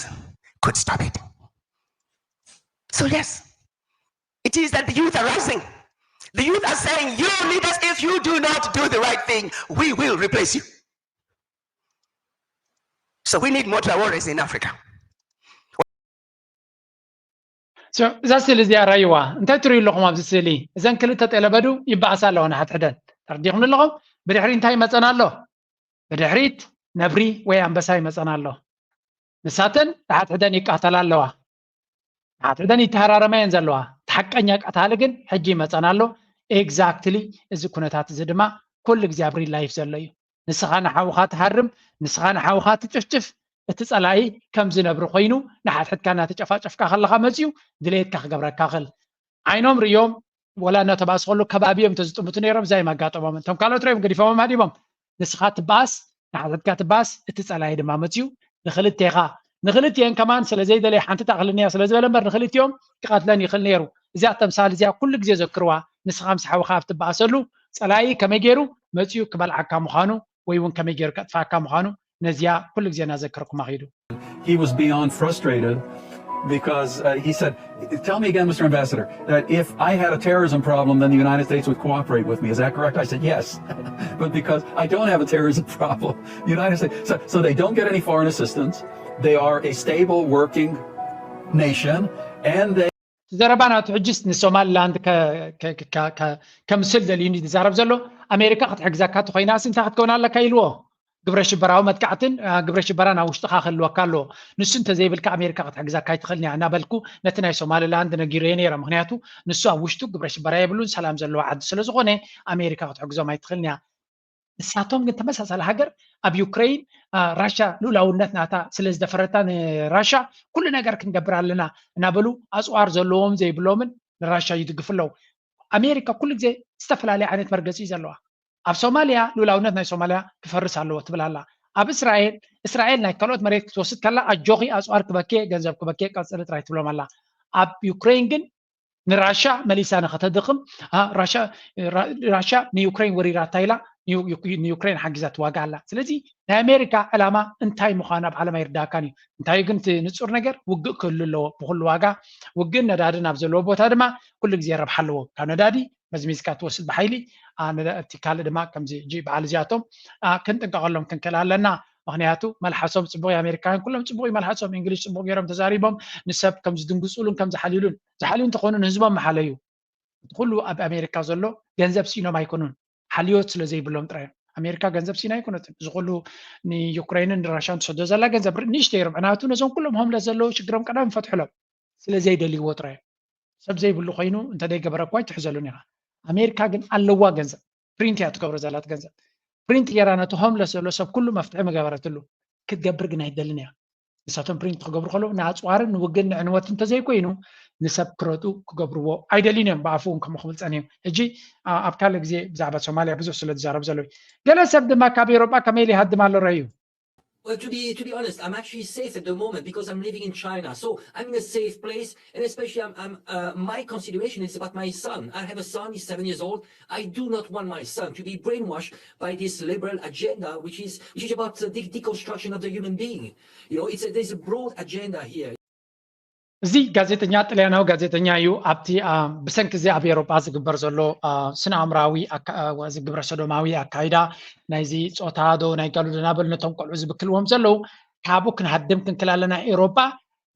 could stop it. So yes, it is that the youth are rising. The youth are saying, you leaders, if you do not do the right thing, we will replace you. So we need more Traores in Africa. እዛ ስእሊ እዚኣ ራይዋ እንታይ ትርእዩ ኣለኹም ኣብዚ ስእሊ? እዘን ክልተ ጤለበዱ ይበኣሳ ኣለዋ ንሓድሕደን። ተረዲኹም ኣለኹም? ብድሕሪ እንታይ ይመፀና ኣሎ? ብድሕሪት ነብሪ ወይ ኣንበሳ ይመፀና ኣሎ። ንሳተን ንሓድሕደን ይቃተላ ኣለዋ። ንሓድሕደን ይተሃራረማ እየን ዘለዋ። እቲ ሓቀኛ ቀታሊ ግን ሕጂ ይመፀና ኣሎ። ኤግዛክትሊ እዚ ኩነታት እዚ ድማ ኩሉ ግዜ ኣብ ሪል ላይፍ ዘሎ እዩ። ንስኻ ንሓውኻ ትሃርም፣ ንስኻ ንሓውኻ ትጭፍጭፍ፣ እቲ ጸላኢ ከምዚ ነብሪ ኮይኑ ንሓድሕድካ እናተጨፋጨፍካ ከለኻ መጺኡ ድሌትካ ክገብረካ ክእል። ዓይኖም ርእዮም ወላ እናተባእሱ ከሎ ከባቢኦም እንተዝጥምቱ ነይሮም እዛ እዮም ኣጋጠሞም። እቶም ካልኦት ርእዮም ገዲፎሞም ሃዲሞም። ንስኻ ትበኣስ፣ ንሓድሕድካ ትበኣስ፣ እቲ ጸላኢ ድማ መጺኡ ንኽልቴኻ ንኽልቲኤን ከማን ስለ ዘይደለየ ሓንቲ ትኣኽለኒ እያ ስለ ዝበለ እምበር ንኽልቲኦም ክቐትለን ይኽእል ነይሩ። እዚኣ ተምሳል እዚኣ ኩሉ ግዜ ዘክርዋ። ንስኻ ምስ ሓውኻ ኣብ ትበኣሰሉ ጸላኢ ከመይ ገይሩ መጺኡ ክበልዓካ ምዃኑ ወይ እውን ከመይ ገይሩ ከጥፍኣካ ምዃኑ ነዚኣ ኩሉ ግዜ እናዘከርኩማ ኺዱ። He was beyond frustrated because uh, he said, tell me again, Mister Ambassador, that if I had a terrorism problem, then the United States would cooperate with me. Is that correct? I said, yes. But because I don't have a terrorism problem, the United States. So, so they don't get any foreign assistance. They are a stable, working nation, and they ዘረባ ናቱ ሕጅስ ንሶማሊላንድ ከምስል ደልዩኒ ዝዛረብ ዘሎ ኣሜሪካ ክትሕግዘካ ተኮይናስ እንታይ ክትከውን ኣለካ ኢልዎ ግብረ ሽበራዊ መጥቃዕትን ግብረ ሽበራን ኣብ ውሽጥኻ ክህልወካ ኣለዎ። ንሱ እንተዘይብልካ ኣሜሪካ ክትሕግዘካ ኣይትኽእልን እያ እናበልኩ ነቲ ናይ ሶማሊላንድ ነጊረዮ ነይረ። ምክንያቱ ንሱ ኣብ ውሽጡ ግብረ ሽበራ የብሉን፣ ሰላም ዘለዎ ዓዲ ስለዝኾነ ኣሜሪካ ክትሕግዞም ኣይትኽእልን እያ። ንሳቶም ግን ተመሳሳሊ ሃገር ኣብ ዩክረይን ራሻ ልኡላውነት ናታ ስለ ዝደፈረታ ንራሻ ኩሉ ነገር ክንገብር ኣለና እናበሉ ኣፅዋር ዘለዎም ዘይብሎምን ንራሻ ይድግፉ ኣለዉ። ኣሜሪካ ኩሉ ግዜ ዝተፈላለየ ዓይነት መርገፂ እዩ ዘለዋ። ኣብ ሶማልያ ልኡላውነት ናይ ሶማልያ ክፈርስ ኣለዎ ትብል ኣላ። ኣብ እስራኤል እስራኤል ናይ ካልኦት መሬት ክትወስድ ከላ ኣጆኺ ኣፅዋር ክበኬ ገንዘብ ክበኬ ቀፅሊ ጥራይ ትብሎም ኣላ። ኣብ ዩክሬን ግን ንራሻ መሊሳ ንኸተድኽም ራሻ ንዩክሬን ወሪራታ ኢላ ንዩክሬን ሓጊዛ ትዋጋ ኣላ። ስለዚ ናይ ኣሜሪካ ዕላማ እንታይ ምዃኑ ኣብ ዓለም ኣይርዳእካን እዩ። እንታይ ግን እቲ ንፁር ነገር ውግእ ክህሉ ኣለዎ ብኩሉ ዋጋ። ውግእን ነዳድን ኣብ ዘለዎ ቦታ ድማ ኩሉ ግዜ ረብሓ ኣለዎ። ካብ ነዳዲ መዝሚዝካ ትወስድ ብሓይሊ እቲ ካልእ ድማ ከምዚ ሕጂ በዓል እዚኣቶም ክንጥንቀቐሎም ክንክእል ኣለና። ምክንያቱ መልሓሶም ፅቡቅ እዩ ኣሜሪካውያን ኩሎም ፅቡቅ እዩ መልሓሶም እንግሊሽ ፅቡቅ ገይሮም ተዛሪቦም ንሰብ ከም ዝድንግፁሉን ከም ዝሓልዩሉን ዝሓልዩ እንተኾኑ ንህዝቦም መሓለዩ እቲ ኩሉ ኣብ ኣሜሪካ ዘሎ ገንዘብ ስኢኖም ኣይኮኑን ሓልዮት ስለ ዘይብሎም ጥራይ ኣሜሪካ ገንዘብ ሲና ኣይኮነትን እዚ ኩሉ ንዩክሬንን ንራሽያን ትሰዶ ዘላ ገንዘብ ንእሽተይ ርብዕናቱ ነዞም ኩሎም ሆምለስ ዘለዉ ሽግሮም ቀዳም ፈትሕሎም ስለ ዘይደልይዎ ጥራይ ሰብ ዘይብሉ ኮይኑ እንተደይገበረ እኳ ኣይትሕዘሉን ኢኻ ኣሜሪካ ግን ኣለዋ ገንዘብ ፕሪንት እያ ትገብሮ ዘላት ገንዘብ ፕሪንት ገይራ ነቲ ሆምለስ ዘሎ ሰብ ኩሉ መፍትሒ መገበረትሉ ክትገብር ግን ኣይደልን እያ ንሳቶም ፕሪንት ክገብሩ ከለዉ ንኣፅዋርን ንውግን ንዕንወት እንተዘይኮይኑ ንሰብ ክረጡ ክገብርዎ ኣይደልዩን እዮም ብኣፉ እውን ከምኡ ክብል ፀኒሑ ሕጂ ኣብ ካልእ ግዜ ብዛዕባ ሶማልያ ብዙሕ ስለ ዝዛረብ ዘሎ እዩ ገለ ሰብ ድማ ካብ ኤሮጳ ከመይ ኢሉ ይሃድም ኣሎ ረዩ Well, to be to be honest, I'm actually safe at the moment because I'm living in China, so I'm in a safe place. And especially, I'm, I'm uh, my consideration is about my son. I have a son; he's seven years old. I do not want my son to be brainwashed by this liberal agenda, which is which is about the de- deconstruction of the human being. You know, it's a, there's a broad agenda here. እዚ ጋዜጠኛ ጥልያናዊ ጋዜጠኛ እዩ። ኣብቲ ብሰንኪ እዚ ኣብ ኤሮጳ ዝግበር ዘሎ ስነ ኣእምራዊ ግብረ ሰዶማዊ ኣካይዳ ናይዚ ጾታ ዶ ናይ ጋሉ ዶ እናበሉ ነቶም ቆልዑ ዝብክልዎም ዘለዉ፣ ካብኡ ክንሃድም ክንክል ኣለና። ኤሮጳ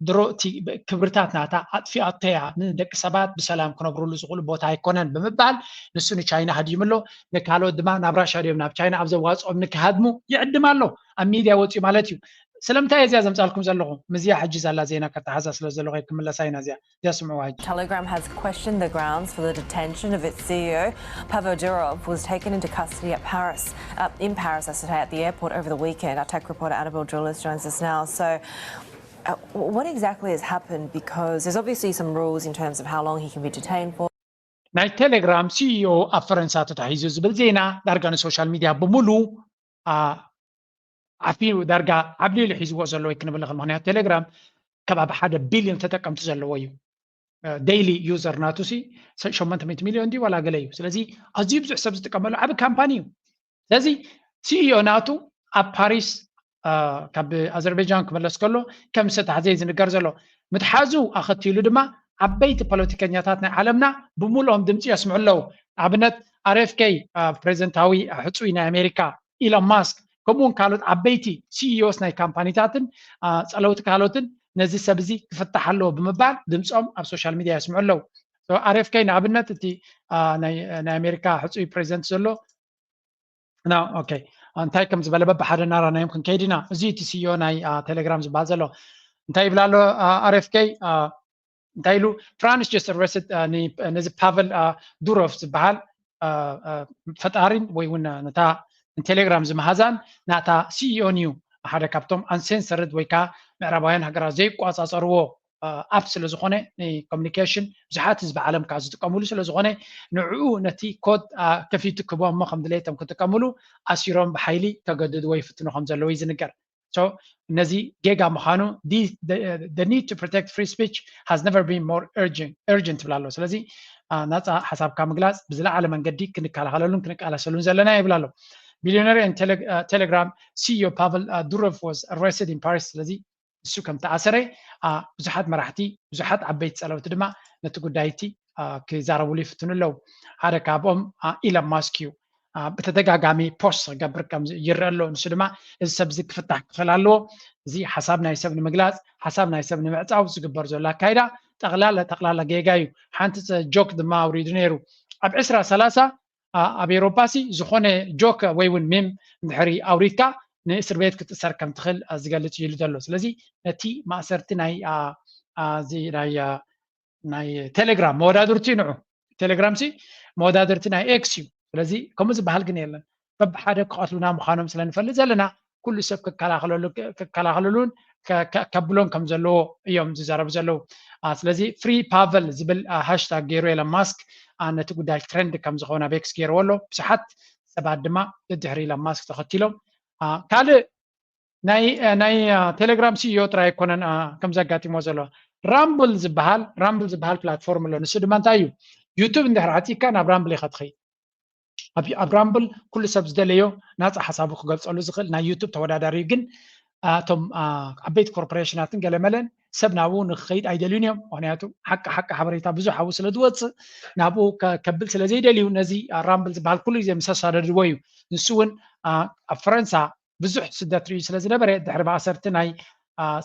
ድሮ እቲ ክብርታት ናታ ኣጥፊኣቶያ፣ ንደቂ ሰባት ብሰላም ክነብሩሉ ዝኽእሉ ቦታ ኣይኮነን ብምባል ንሱ ንቻይና ሃዲሙ ኣሎ። ንካልኦት ድማ ናብ ራሻ ድዮም ናብ ቻይና ኣብ ዘዋፅኦም ንክሃድሙ ይዕድም ኣሎ። ኣብ ሚድያ ወፂኡ ማለት እዩ። ስለምንታይ እዚኣ ዘምፃልኩም ዘለኹ? ምስዚኣ ሕጂ ዘላ ዜና ከተሓዛ ስለ ዘለኹ ክምለሳ ኢና። እዚኣ እዚኣ ስምዕዋ ሕጂ። Telegram has questioned the grounds for the detention of its C E O. Pavel Durov was taken into custody at Paris, uh, in Paris, I should say, at the airport over the weekend. Our tech reporter Annabelle Drillis joins us now. So, uh, what exactly has happened? Because there's obviously some rules in terms of how long he can be detained for. ናይ ቴሌግራም ሲኢኦ ኣብ ፈረንሳ ተታሒዙ ዝብል ዜና ዳርጋ ንሶሻል ሚድያ ብምሉ ዓፊኑ ዳርጋ ዓብሊሉ ሒዝዎ ዘሎ ወይ ክንብል ንኽእል። ምክንያቱ ቴሌግራም ከባቢ ሓደ ቢልዮን ተጠቀምቲ ዘለዎ እዩ። ዴይሊ ዩዘር ናቱ ሲ ሸሞንተ ሚእቲ ሚልዮን ድዩ ዋላ ገለ እዩ። ስለዚ ኣዝዩ ብዙሕ ሰብ ዝጥቀመሉ ዓቢ ካምፓኒ እዩ። ስለዚ ሲኢኦ ናቱ ኣብ ፓሪስ ካብ ኣዘርቤጃን ክመለስ ከሎ ከም ዝተታሕዘ ዝንገር ዘሎ። ምትሓዙ ኣኸቲሉ ድማ ዓበይቲ ፖለቲከኛታት ናይ ዓለምና ብምሉኦም ድምፂ የስምዑ ኣለዉ። ኣብነት ኣር ኤፍ ኬ ፕሬዚደንታዊ ሕፁይ ናይ ኣሜሪካ ኢሎን ማስክ ከምኡ እውን ካልኦት ዓበይቲ ሲኢኦስ ናይ ካምፓኒታትን ፀለውቲ ካልኦትን ነዚ ሰብ እዚ ክፍታሕ ኣለዎ ብምባል ድምፆም ኣብ ሶሻል ሚድያ የስምዑ ኣለዉ። ኣር ኤፍ ኬ ንኣብነት እቲ ናይ ኣሜሪካ ሕፁይ ፕሬዚደንት ዘሎ ና ኦኬ እንታይ ከም ዝበለ በብሓደ እናራናዮም ክንከይድ ኢና። እዚ እቲ ሲኢኦ ናይ ቴሌግራም ዝበሃል ዘሎ እንታይ ይብል ኣሎ? ኣር ኤፍ ኬ እንታይ ኢሉ? France just arrested ነዚ ፓቨል ዱሮቭ ዝበሃል ፈጣሪን ወይ እውን ነታ ንቴሌግራም ዝመሃዛን ናታ ሲኢኦን እዩ። ሓደ ካብቶም uncensored ወይ ከዓ ምዕራባውያን ሃገራት ዘይቋፃፀርዎ ኣፕ ስለ ዝኾነ ንኮሚኒኬሽን ብዙሓት ህዝቢ ዓለም ከዓ ዝጥቀምሉ ስለ ዝኾነ ንዕኡ ነቲ ኮድ ከፊቱ ክህቦም እሞ ከም ድሌቶም ክጥቀምሉ ኣሲሮም ብሓይሊ ከገድድዎ ይፍትኑ ከም ዘለዉ እዩ ዝንገር። ነዚ ጌጋ ምዃኑ the need to protect free speech has never been more urgent ትብል ኣሎ። ስለዚ ናፃ ሓሳብካ ምግላፅ ብዝለዓለ መንገዲ ክንከላኸለሉን ክንቃለሰሉን ዘለና ይብል ኣሎ። Billionaire and Telegram CEO Pavel Durov was arrested in Paris። ስለዚ ንሱ ከም ተኣሰረ ብዙሓት መራሕቲ ብዙሓት ዓበይቲ ፀለውቲ ድማ ነቲ ጉዳይ እቲ ክዛረብሉ ይፍትኑ ኣለዉ። ሓደ ካብኦም ኢለን ማስክ እዩ። ብተደጋጋሚ ፖስት ክገብር ከም ይረአ ኣሎ። ንሱ ድማ እዚ ሰብ እዚ ክፍታሕ ክኽእል ኣለዎ። እዚ ሓሳብ ናይ ሰብ ንምግላፅ ሓሳብ ናይ ሰብ ንምዕፃው ዝግበር ዘሎ ኣካይዳ ጠቕላላ ጠቕላላ ጌጋ እዩ። ሓንቲ ጆክ ድማ ኣውሪዱ ነይሩ። ኣብ ዕስራ ሰላሳ ኣብ ኤሮፓ ሲ ዝኾነ ጆክ ወይ እውን ሚም እንድሕሪ ኣውሪድካ ንእስር ቤት ክትእሰር ከም ትኽእል ዝገልፅ እዩ ኢሉ ዘሎ። ስለዚ ነቲ ማእሰርቲ ናይ ናይ ቴሌግራም መወዳድርቲ ንዑ ቴሌግራም ሲ መወዳድርቲ ናይ ኤክስ እዩ። ስለዚ ከምኡ ዝበሃል ግን የለን። በብሓደ ክቐትሉና ምዃኖም ስለ ንፈልጥ ዘለና ኩሉ ሰብ ክከላኸለሉን ከብሎን ከም ዘለዎ እዮም ዝዛረቡ ዘለዉ። ስለዚ ፍሪ ፓቨል ዝብል ሃሽታግ ገይሩ ኤለን ማስክ ነቲ ጉዳይ ትሬንድ ከም ዝኸውን ኣብ ኤክስ ገይርዎ ኣሎ። ብዙሓት ሰባት ድማ ድድሕሪ ኤለን ማስክ ተኸቲሎም ካልእ ናይ ናይ ቴሌግራም ሲኢኦ ጥራይ ኣይኮነን ከም ዘጋጢሞ ዘሎ። ራምብል ዝበሃል ራምብል ዝበሃል ፕላትፎርም ኣሎ። ንሱ ድማ እንታይ እዩ? ዩቱብ እንድሕር ዓፂካ ናብ ራምብል ኢኻ ትኸይድ። ኣብ ራምብል ኩሉ ሰብ ዝደለዮ ናፃ ሓሳቡ ክገልፀሉ ዝኽእል ናይ ዩቱብ ተወዳዳሪ እዩ። ግን እቶም ዓበይቲ ኮርፖሬሽናትን ገለመለን ሰብ ናብኡ ንክኸይድ ኣይደልዩን እዮም። ምክንያቱ ሓቂ ሓቂ ሓበሬታ ብዙሕ ኣብኡ ስለ ዝወፅእ ናብኡ ከብል ስለ ዘይደልዩ ነዚ ራምብል ዝበሃል ኩሉ ግዜ ምስ ኣሳደድዎ እዩ። ንሱ እውን ኣብ ፈረንሳ ብዙሕ ስደት ርእዩ ስለ ዝነበረ ድሕሪ ማእሰርቲ ናይ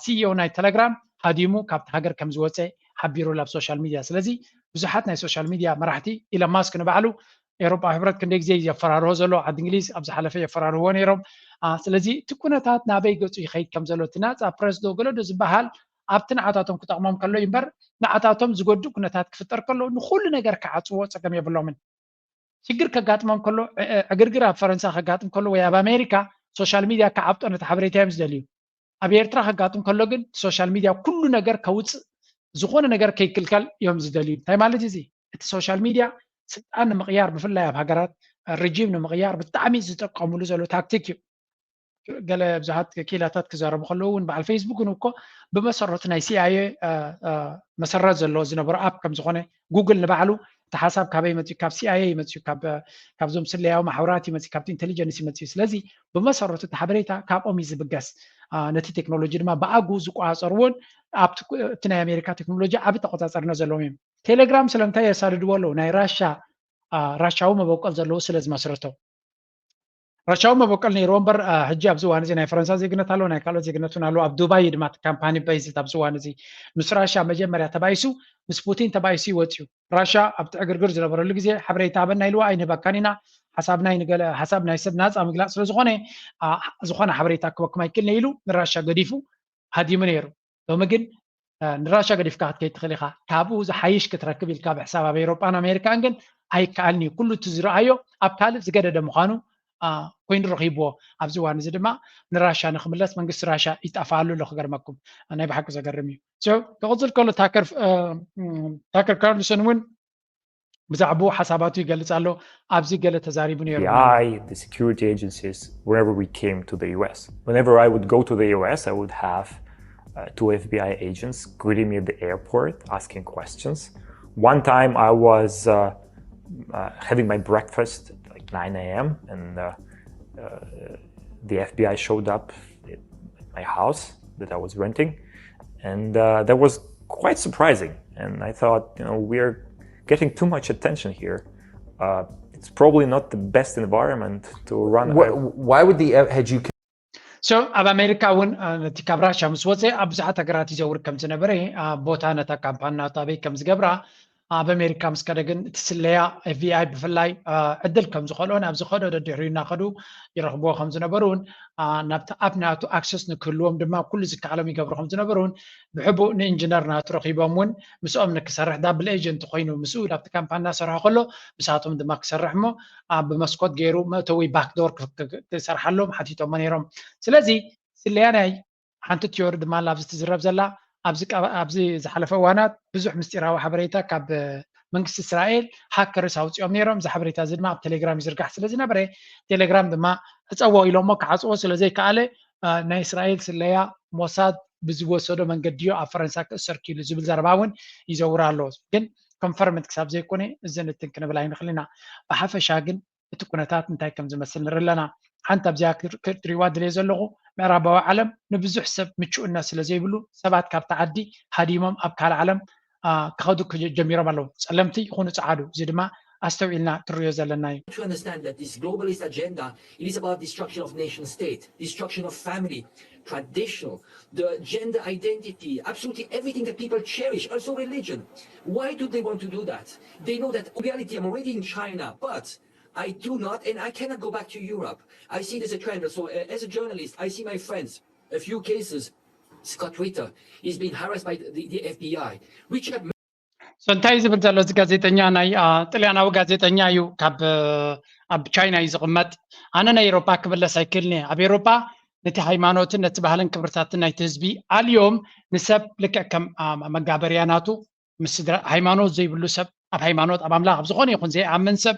ሲኢኦ ናይ ቴሌግራም ሃዲሙ ካብቲ ሃገር ከም ዝወፀ ሓቢሩ ኣብ ሶሻል ሚድያ። ስለዚ ብዙሓት ናይ ሶሻል ሚድያ መራሕቲ ኢለን ማስክ ንባዕሉ ኤሮጳ ሕብረት ክንደይ ግዜ የፈራርሆ ዘሎ ዓዲ እንግሊዝ ኣብ ዝሓለፈ የፈራርህዎ ነይሮም። ስለዚ እቲ ኩነታት ናበይ ገፁ ይኸይድ ከም ዘሎ እቲ ናፃ ፕረስ ዶ ገለ ዶ ዝበሃል ኣብቲ ንዓታቶም ክጠቕሞም ከሎ እዩ እምበር ንዓታቶም ዝጎድእ ኩነታት ክፍጠር ከሎ ንኩሉ ነገር ክዓፅዎ ፀገም የብሎምን። ሽግር ከጋጥሞም ከሎ ዕግርግር ኣብ ፈረንሳ ከጋጥም ከሎ ወይ ኣብ ኣሜሪካ ሶሻል ሚድያ ክዓብጦ ነቲ ሓበሬታ እዮም ዝደልዩ። ኣብ ኤርትራ ከጋጥም ከሎ ግን ሶሻል ሚድያ ኩሉ ነገር ከውፅእ ዝኾነ ነገር ከይክልከል እዮም ዝደልዩ። እንታይ ማለት እዚ? እቲ ሶሻል ሚድያ ስልጣን ንምቕያር ብፍላይ ኣብ ሃገራት ርጂም ንምቕያር ብጣዕሚ ዝጥቀምሉ ዘሎ ታክቲክ እዩ። ገለ ብዙሓት ክኢላታት ክዛረቡ ከለዉ እውን በዓል ፌስቡክ እውን እኮ ብመሰረቱ ናይ ሲኣይኤ መሰረት ዘለዎ ዝነበረ ኣፕ ከም ዝኾነ ጉግል ንባዕሉ እቲ ሓሳብ ካበይ መፅኡ ካብ ሲኣይኤ እዩ መፅኡ ካብዞም ስለያዊ ማሕበራት እዩ መፅኡ ካብቲ ኢንቴሊጀንስ እዩ መፅኡ ስለዚ ብመሰረቱ እቲ ሓበሬታ ካብኦም እዩ ዝብገስ ነቲ ቴክኖሎጂ ድማ ብኣግኡ ዝቆፃፀርዎን ኣብቲ ናይ ኣሜሪካ ቴክኖሎጂ ዓቢ ተቆፃፀርነት ዘለዎም እዮም ቴሌግራም ስለምንታይ የሳድድዎ ኣለዉ ናይ ራሻ ራሻዊ መበቆል ዘለዎ ስለ ዝመስረቶ ራሻዊ መበቆል ነይርዎ እምበር ሕጂ ኣብዚ እዋን እዚ ናይ ፈረንሳ ዜግነት ኣለዎ ናይ ካልኦት ዜግነት እውን ኣለዎ ኣብ ዱባይ ድማ ካምፓኒ በይዝት ኣብዚ እዋን እዚ ምስ ራሻ መጀመርያ ተባይሱ ምስ ፑቲን ተባይሱ ይወፅዩ ራሻ ኣብቲ ዕግርግር ዝነበረሉ ግዜ ሓበሬታ ሃበና ኢልዋ ኣይንህበካን ኢና ሓሳብና ሓሳብ ናይ ሰብ ናፃ ምግላፅ ስለ ዝኾነ ዝኾነ ሓበሬታ ክበኩም ኣይክእልን ኢሉ ንራሻ ገዲፉ ሃዲሙ ነይሩ ሎሚ ግን ንራሻ ገዲፍካ ክትከይድ ትኽእል ኢኻ ካብኡ ዝሓይሽ ክትረክብ ኢልካ ብሕሳብ ኣብ ኤሮጳን ኣሜሪካን ግን ኣይከኣልን እዩ ኩሉ እቲ ዝረኣዮ ኣብ ካልእ ዝገደደ ምዃኑ ኮይኑ ረኺብዎ ኣብዚ እዋን እዚ ድማ ንራሻ ንክምለስ መንግስቲ ራሻ ይጠፋሉ ኣሎ ክገርመኩም ናይ ብሓቂ ዘገርም እዩ ክቕፅል ከሎ ታከር ካርልሰን እውን ብዛዕባኡ ሓሳባቱ ይገልጽ ኣሎ ኣብዚ ገለ ተዛሪቡ ነይሩ FBI, the security agencies, wherever we came to the U S. Whenever I would go to the U S, I would have uh, two F B I agents greeting me at the airport, asking questions. One time I was uh, uh, having my breakfast at like nine a m and uh, uh, the F B I showed up at my house that I was renting, and uh, that was quite surprising. And I thought, you know, we're getting too much attention here. Uh, it's probably not the best environment to run. Why, why would the had you? So ኣብ ኣሜሪካ እውን ነቲ ካብ ራሻ ምስ ወፀ ኣብ ብዙሓት ሃገራት ይዘውር ከም ዝነበረ ቦታ ነታ ካምፓኒ ናቱ ኣበይ ከም ዝገብራ ኣብ ኣሜሪካ ምስ ከደ ግን እቲ ስለያ ኤፍቢኣይ ብፍላይ ዕድል ከም ዝኸልኦ ናብ ዝኸዶ ደድሕሪኡ እናኸዱ ይረኽብዎ ከም ዝነበሩ እውን ናብቲ ኣብ ናቱ ኣክሰስ ንክህልዎም ድማ ኩሉ ዝከኣሎም ይገብሩ ከም ዝነበሩ እውን ብሕቡእ ንኢንጂነር ናቱ ረኺቦም እውን ምስኦም ንክሰርሕ ዳብል ኤጀንት ኮይኑ ምስኡ ናብቲ ካምፓኒ እናሰርሖ ከሎ ምሳቶም ድማ ክሰርሕ እሞ ብመስኮት ገይሩ መእተዊ ባክዶር ክሰርሓሎም ሓቲቶሞ ነይሮም ስለዚ ስለያ ናይ ሓንቲ ቲዮሪ ድማ ኣብዚ ትዝረብ ዘላ ኣብዚ ዝሓለፈ እዋናት ብዙሕ ምስጢራዊ ሓበሬታ ካብ መንግስቲ እስራኤል ሃከርስ ኣውፅኦም ነይሮም እዚ ሓበሬታ እዚ ድማ ኣብ ቴሌግራም ይዝርጋሕ ስለ ዝነበረ ቴሌግራም ድማ ዕፀዎ ኢሎሞ ክዓፅዎ ስለ ዘይከኣለ ናይ እስራኤል ስለያ ሞሳድ ብዝወሰዶ መንገዲ ዮ ኣብ ፈረንሳ ክእሰር ኪሉ ዝብል ዘረባ እውን ይዘውር ኣሎ ግን ኮንፈርምድ ክሳብ ዘይኮነ እዚ ንትን ክንብል ኣይንኽእል ኢና ብሓፈሻ ግን እቲ ኩነታት እንታይ ከም ዝመስል ንርኢ ኣለና። ሓንቲ ኣብዚኣ ክትሪእዋ ድልየ ዘለኹ ምዕራባዊ ዓለም ንብዙሕ ሰብ ምቹእነት ስለ ዘይብሉ ሰባት ካብቲ ዓዲ ሃዲሞም ኣብ ካልእ ዓለም ክኸዱ ጀሚሮም ኣለዉ። ጸለምቲ ይኹኑ ጸዓዱ፣ እዚ ድማ ኣስተውዒልና ክንሪኦ ዘለና እዩ። to understand that this globalist agenda it is about destruction of nation state, destruction of family, traditional, the gender identity, absolutely everything that people cherish, also religion. Why do they want to do that? They know that in reality I'm already in China, but I do not, and I cannot go back to Europe. I see it as a trend. So, uh, as a journalist, I see my friends, a few cases. Scott Ritter is being harassed by the, the F B I. Richard So እንታይ ዝብል ዘሎ እዚ ጋዜጠኛ ናይ ጥልያናዊ ጋዜጠኛ እዩ ካብ ኣብ ቻይና እዩ ዝቕመጥ ኣነ ናይ ኤሮፓ ክምለስ ኣይክእልን እየ ኣብ ኤሮፓ ነቲ ሃይማኖትን ነቲ ባህልን ክብርታትን ናይቲ ህዝቢ ኣልዮም ንሰብ ልክዕ ከም መጋበርያ ናቱ ምስ ስድራ ሃይማኖት ዘይብሉ ሰብ ኣብ ሃይማኖት ኣብ ኣምላኽ ኣብ ዝኾነ ይኹን ዘይኣምን ሰብ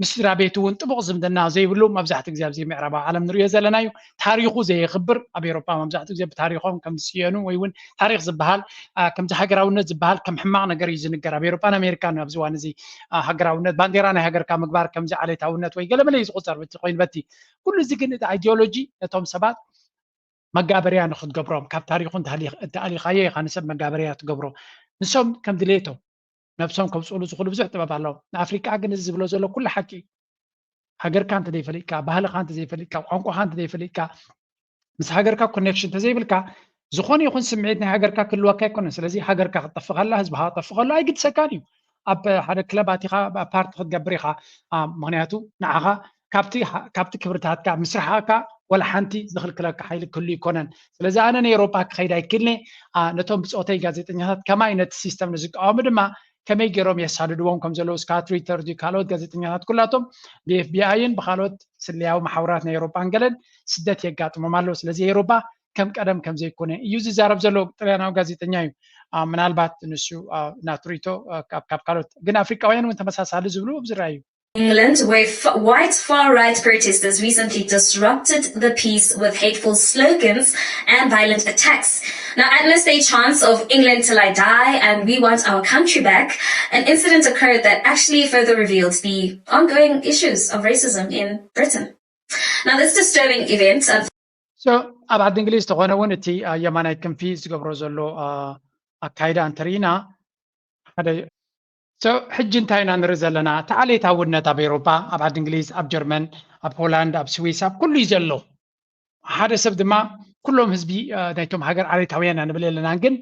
ምስ ስድራ ቤቱ እውን ጥቡቕ ዝምድና ዘይብሉ መብዛሕትኡ ግዜ ኣብዚ ምዕራባዊ ዓለም ንሪኦ ዘለና እዩ ታሪኹ ዘየኽብር ኣብ ኤሮፓ መብዛሕትኡ ግዜ ብታሪኾም ከም ዝስየኑ ወይ እውን ታሪኽ ዝበሃል ከምዚ ሃገራውነት ዝበሃል ከም ሕማቕ ነገር እዩ ዝንገር ኣብ ኤሮፓን ኣሜሪካን ኣብዚ እዋን እዚ ሃገራውነት ባንዴራ ናይ ሃገርካ ምግባር ከምዚ ዓሌታውነት ወይ ገለመለ እዩ ዝቁፀር በቲ ኮይኑ በቲ ኩሉ እዚ ግን እቲ ኣይዲዮሎጂ ነቶም ሰባት መጋበርያ ንክትገብሮም ካብ ታሪኹ እንተኣሊኻዮ ኢኻ ንሰብ መጋበርያ ትገብሮ ንሶም ከም ድሌቶም ነብሶም ከብፅሉ ዝኽእሉ ብዙሕ ጥበብ ኣለዎም ንኣፍሪቃ ግን እዚ ዝብሎ ዘሎ ኩሉ ሓቂ እዩ ሃገርካ እንተዘይፈሊጥካ ባህልኻ እንተዘይፈሊጥካ ቋንቋኻ እንተዘይፈሊጥካ ምስ ሃገርካ ኮኔክሽን እንተዘይብልካ ዝኾነ ይኹን ስምዒት ናይ ሃገርካ ክህልወካ ኣይኮነን ስለዚ ሃገርካ ክትጠፍእ ከላ ህዝብኻ ክጠፍእ ከሎ ኣይግድሰካን እዩ ኣብ ሓደ ክለብ ኣቲኻ ፓርቲ ክትገብር ኢኻ ምክንያቱ ንዓኻ ካብቲ ክብርታትካ ምስራሕካ ወላ ሓንቲ ዝኽልክለካ ሓይሊ ክህሉ ይኮነን ስለዚ ኣነ ንኤሮፓ ክኸይድ ኣይክልኒ ነቶም ብፆተይ ጋዜጠኛታት ከማይ ነቲ ሲስተም ንዝቃወሙ ድማ ከመይ ገይሮም የሳድድዎም ከም ዘለዉ ስካት ሪተር ድዩ ካልኦት ጋዜጠኛታት ኩላቶም ብኤፍቢኣይን ብካልኦት ስለያዊ ማሕበራት ናይ ኤሮፓን ገለን ስደት የጋጥሞም ኣለዉ ስለዚ ኤሮፓ ከም ቀደም ከም ዘይኮነ እዩ ዝዛረብ ዘሎ ጥልያናዊ ጋዜጠኛ እዩ ምናልባት ንሱ ናቱ ሪቶ ካብ ካልኦት ግን ኣፍሪቃውያን እውን ተመሳሳሊ ዝብሉ ዝረኣዩ England, where f- white far right protesters recently disrupted the peace with hateful slogans and violent attacks. Now, at most, they chants of "England till I die" and "We want our country back." An incident occurred that actually further revealed the ongoing issues of racism in Britain. Now, this disturbing event So ኣብ ዓዲ እንግሊዝ ተኾነ እውን እቲ የማናይ ክንፊ ዝገብሮ ዘሎ ኣካይዳ እንተርኢና ሓደ so ሕጂ እንታይ ኢና ንርኢ ዘለና? እቲ ዓሌታውነት ኣብ ኤውሮጳ፣ ኣብ ዓዲ እንግሊዝ፣ ኣብ ጀርመን፣ ኣብ ሆላንድ፣ ኣብ ስዊስ፣ ኣብ ኩሉ እዩ ዘሎ። ሓደ ሰብ ድማ ኩሎም ህዝቢ ናይቶም ሃገር ዓሌታውያን ኢና ንብል የለናን፣ ግን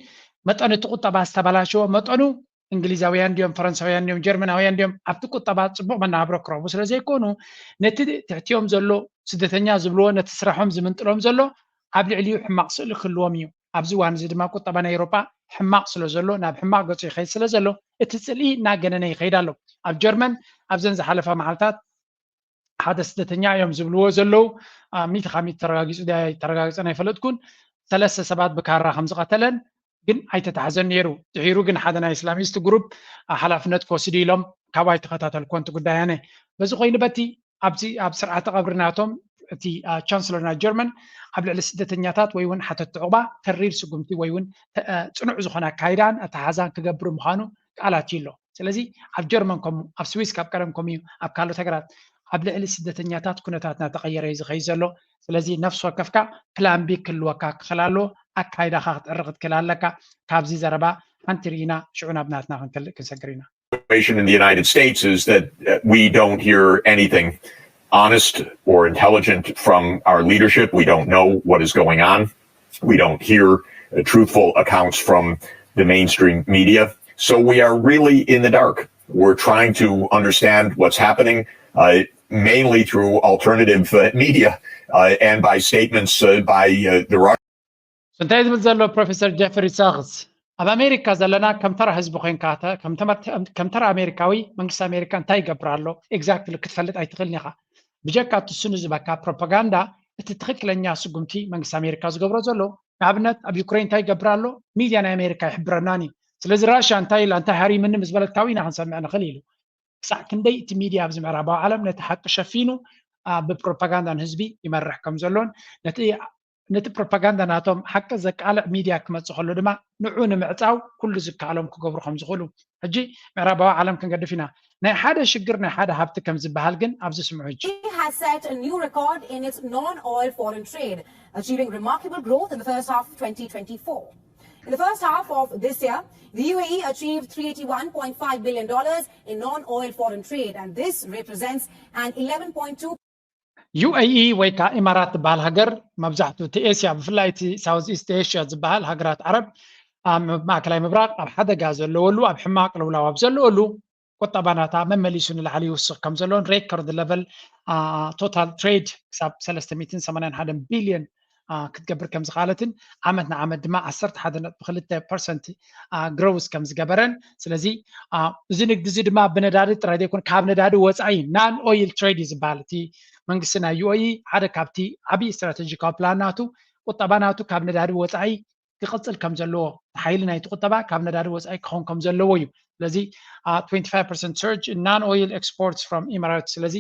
መጠን እቲ ቁጠባ ዝተበላሸወ መጠኑ እንግሊዛውያን ድዮም፣ ፈረንሳውያን ድዮም፣ ጀርመናውያን ድዮም ኣብቲ ቁጠባ ፅቡቕ መነባብሮ ክረኽቡ ስለ ዘይኮኑ ነቲ ትሕቲኦም ዘሎ ስደተኛ ዝብልዎ ነቲ ስራሖም ዝምንጥሎም ዘሎ ኣብ ልዕሊኡ ሕማቕ ስእሊ ክህልዎም እዩ። ኣብዚ እዋን እዚ ድማ ቁጠባ ናይ ኤውሮጳ ሕማቕ ስለ ዘሎ ናብ ሕማቕ ገፁ ይኸይድ ስለ ዘሎ እቲ ፅልኢ እናገነነ ይኸይድ ኣሎ። ኣብ ጀርመን ኣብዘን ዝሓለፋ መዓልታት ሓደ ስደተኛ እዮም ዝብልዎ ዘለዉ ሚእቲ ካብ ሚእቲ ተረጋጊፁ ተረጋግፀን ኣይፈለጥኩን ሰለስተ ሰባት ብካራ ከም ዝቐተለን ግን ኣይተታሕዘን ነይሩ። ድሒሩ ግን ሓደ ናይ እስላሚስት ግሩፕ ሓላፍነት ክወስዱ ኢሎም ካብኡ ኣይተኸታተልኩዎን እቲ ጉዳይ ኣነ። በዚ ኮይኑ በቲ ኣብዚ ኣብ ስርዓተ ቀብሪ ናቶም እቲ ቻንስለር ናይ ጀርመን ኣብ ልዕሊ ስደተኛታት ወይ እውን ሓተቲ ዑቕባ ተሪር ስጉምቲ ወይ እውን ፅኑዕ ዝኾነ ኣካይዳን ኣተሓዛን ክገብር ምዃኑ ቃል ኣትዩ ኣሎ። ስለዚ ኣብ ጀርመን ከምኡ ኣብ ስዊስ ካብ ቀደም ከምኡ እዩ ኣብ ካልኦት ሃገራት ኣብ ልዕሊ ስደተኛታት ኩነታት እናተቐየረ እዩ ዝኸይድ ዘሎ። ስለዚ ነፍሲ ወከፍካ ፕላን ቢ ክህልወካ ክኽእል ኣለዎ። ኣካይዳኻ ክትዕሪ ክትክእል ኣለካ። ካብዚ ዘረባ ሓንቲ ርኢና ሽዑ ናብ ናትና ክንከልእ ክንሰግር ኢና። Situation in the United States is that uh, we don't hear anything honest or intelligent from our leadership. We don't know what is going on. We don't hear uh, truthful accounts from the mainstream media. So we are really in the dark. We're trying to understand what's happening uh, mainly through alternative uh, media uh, and by statements uh, by uh, the Russians. እንታይ ዝብል ዘሎ ፕሮፌሰር ጀፍሪ ሳክስ ኣብ ኣሜሪካ ዘለና ከም ተራ ህዝቢ ኮይንካ ከም ተራ ኣሜሪካዊ መንግስቲ ኣሜሪካ እንታይ ይገብር ኣሎ exactly ክትፈልጥ ኣይትኽእልን ኢኻ። ብጀካ እቲ ስኑ ዝበካ ፕሮፓጋንዳ እቲ ትኽክለኛ ስጉምቲ መንግስቲ ኣሜሪካ ዝገብሮ ዘሎ ንኣብነት ኣብ ዩክሬን እንታይ ይገብር ኣሎ ሚድያ ናይ ኣሜሪካ ይሕብረናን እዩ። ስለዚ ራሽያ እንታይ ኢላ እንታይ ሃሪምኒ ምስ በለት ካብኡ ኢና ክንሰምዕ ንኽእል ኢሉ። ክሳዕ ክንደይ እቲ ሚድያ ኣብዚ ምዕራባዊ ዓለም ነቲ ሓቂ ሸፊኑ ብፕሮፓጋንዳ ንህዝቢ ይመርሕ ከም ዘሎን ነቲ ፕሮፓጋንዳ ናቶም ሓቂ ዘቃልዕ ሚድያ ክመፅእ ከሎ ድማ ንዑ ንምዕፃው ኩሉ ዝከኣሎም ክገብሩ ከም ዝኽእሉ ሕጂ ምዕራባዊ ዓለም ክንገድፍ ኢና። ናይ ሓደ ሽግር ናይ ሓደ ሃብቲ ከም ዝበሃል ግን ኣብዚ ስምዑ ሕጂ። has set a new record in its non-oil foreign trade, achieving remarkable growth in the first half of twenty twenty-four. In the first half of this year, the U A E achieved three eighty-one point five billion dollars in non-oil foreign trade, and this represents an eleven point two ዩ ኤ ኢ ወይ ከዓ ኢማራት ትበሃል ሃገር መብዛሕትኡ እቲ ኤስያ ብፍላይ እቲ ሳውዝ ኢስት ኤሽያ ዝበሃል ሃገራት ዓረብ ኣብ ማእከላይ ምብራቕ ኣብ ሓደጋ ዘለወሉ ኣብ ሕማቕ ልውላው ኣብ ዘለወሉ ቁጠባ ናታ መመሊሱ ንላዕሊ ይውስኽ ከም ዘሎን ሬከርድ ለቨል ቶታል ትሬድ ክሳብ ሰለስተ ሚእትን ሰማንያን ሓደን ቢልዮን ክትገብር ከም ዝኽኣለትን ዓመት ንዓመት ድማ ዓሰርተ ሓደ ነጥቢ ክልተ ፐርሰንት ግሮውስ ከም ዝገበረን ስለዚ እዚ ንግዲ እዚ ድማ ብነዳዲ ጥራይ ዘይኮነ ካብ ነዳዲ ወፃኢ ናን ኦይል ትሬድ እዩ ዝበሃል እቲ መንግስቲ ናይ ዩ ኤ ኢ ሓደ ካብቲ ዓብዪ ስትራቴጂካዊ ፕላን ናቱ ቁጠባ ናቱ ካብ ነዳዲ ወፃኢ ክቕፅል ከም ዘለዎ ሓይሊ ናይቲ ቁጠባ ካብ ነዳዲ ወፃኢ ክኸውን ከም ዘለዎ እዩ ስለዚ twenty five percent surge in non oil exports from Emirates ስለዚ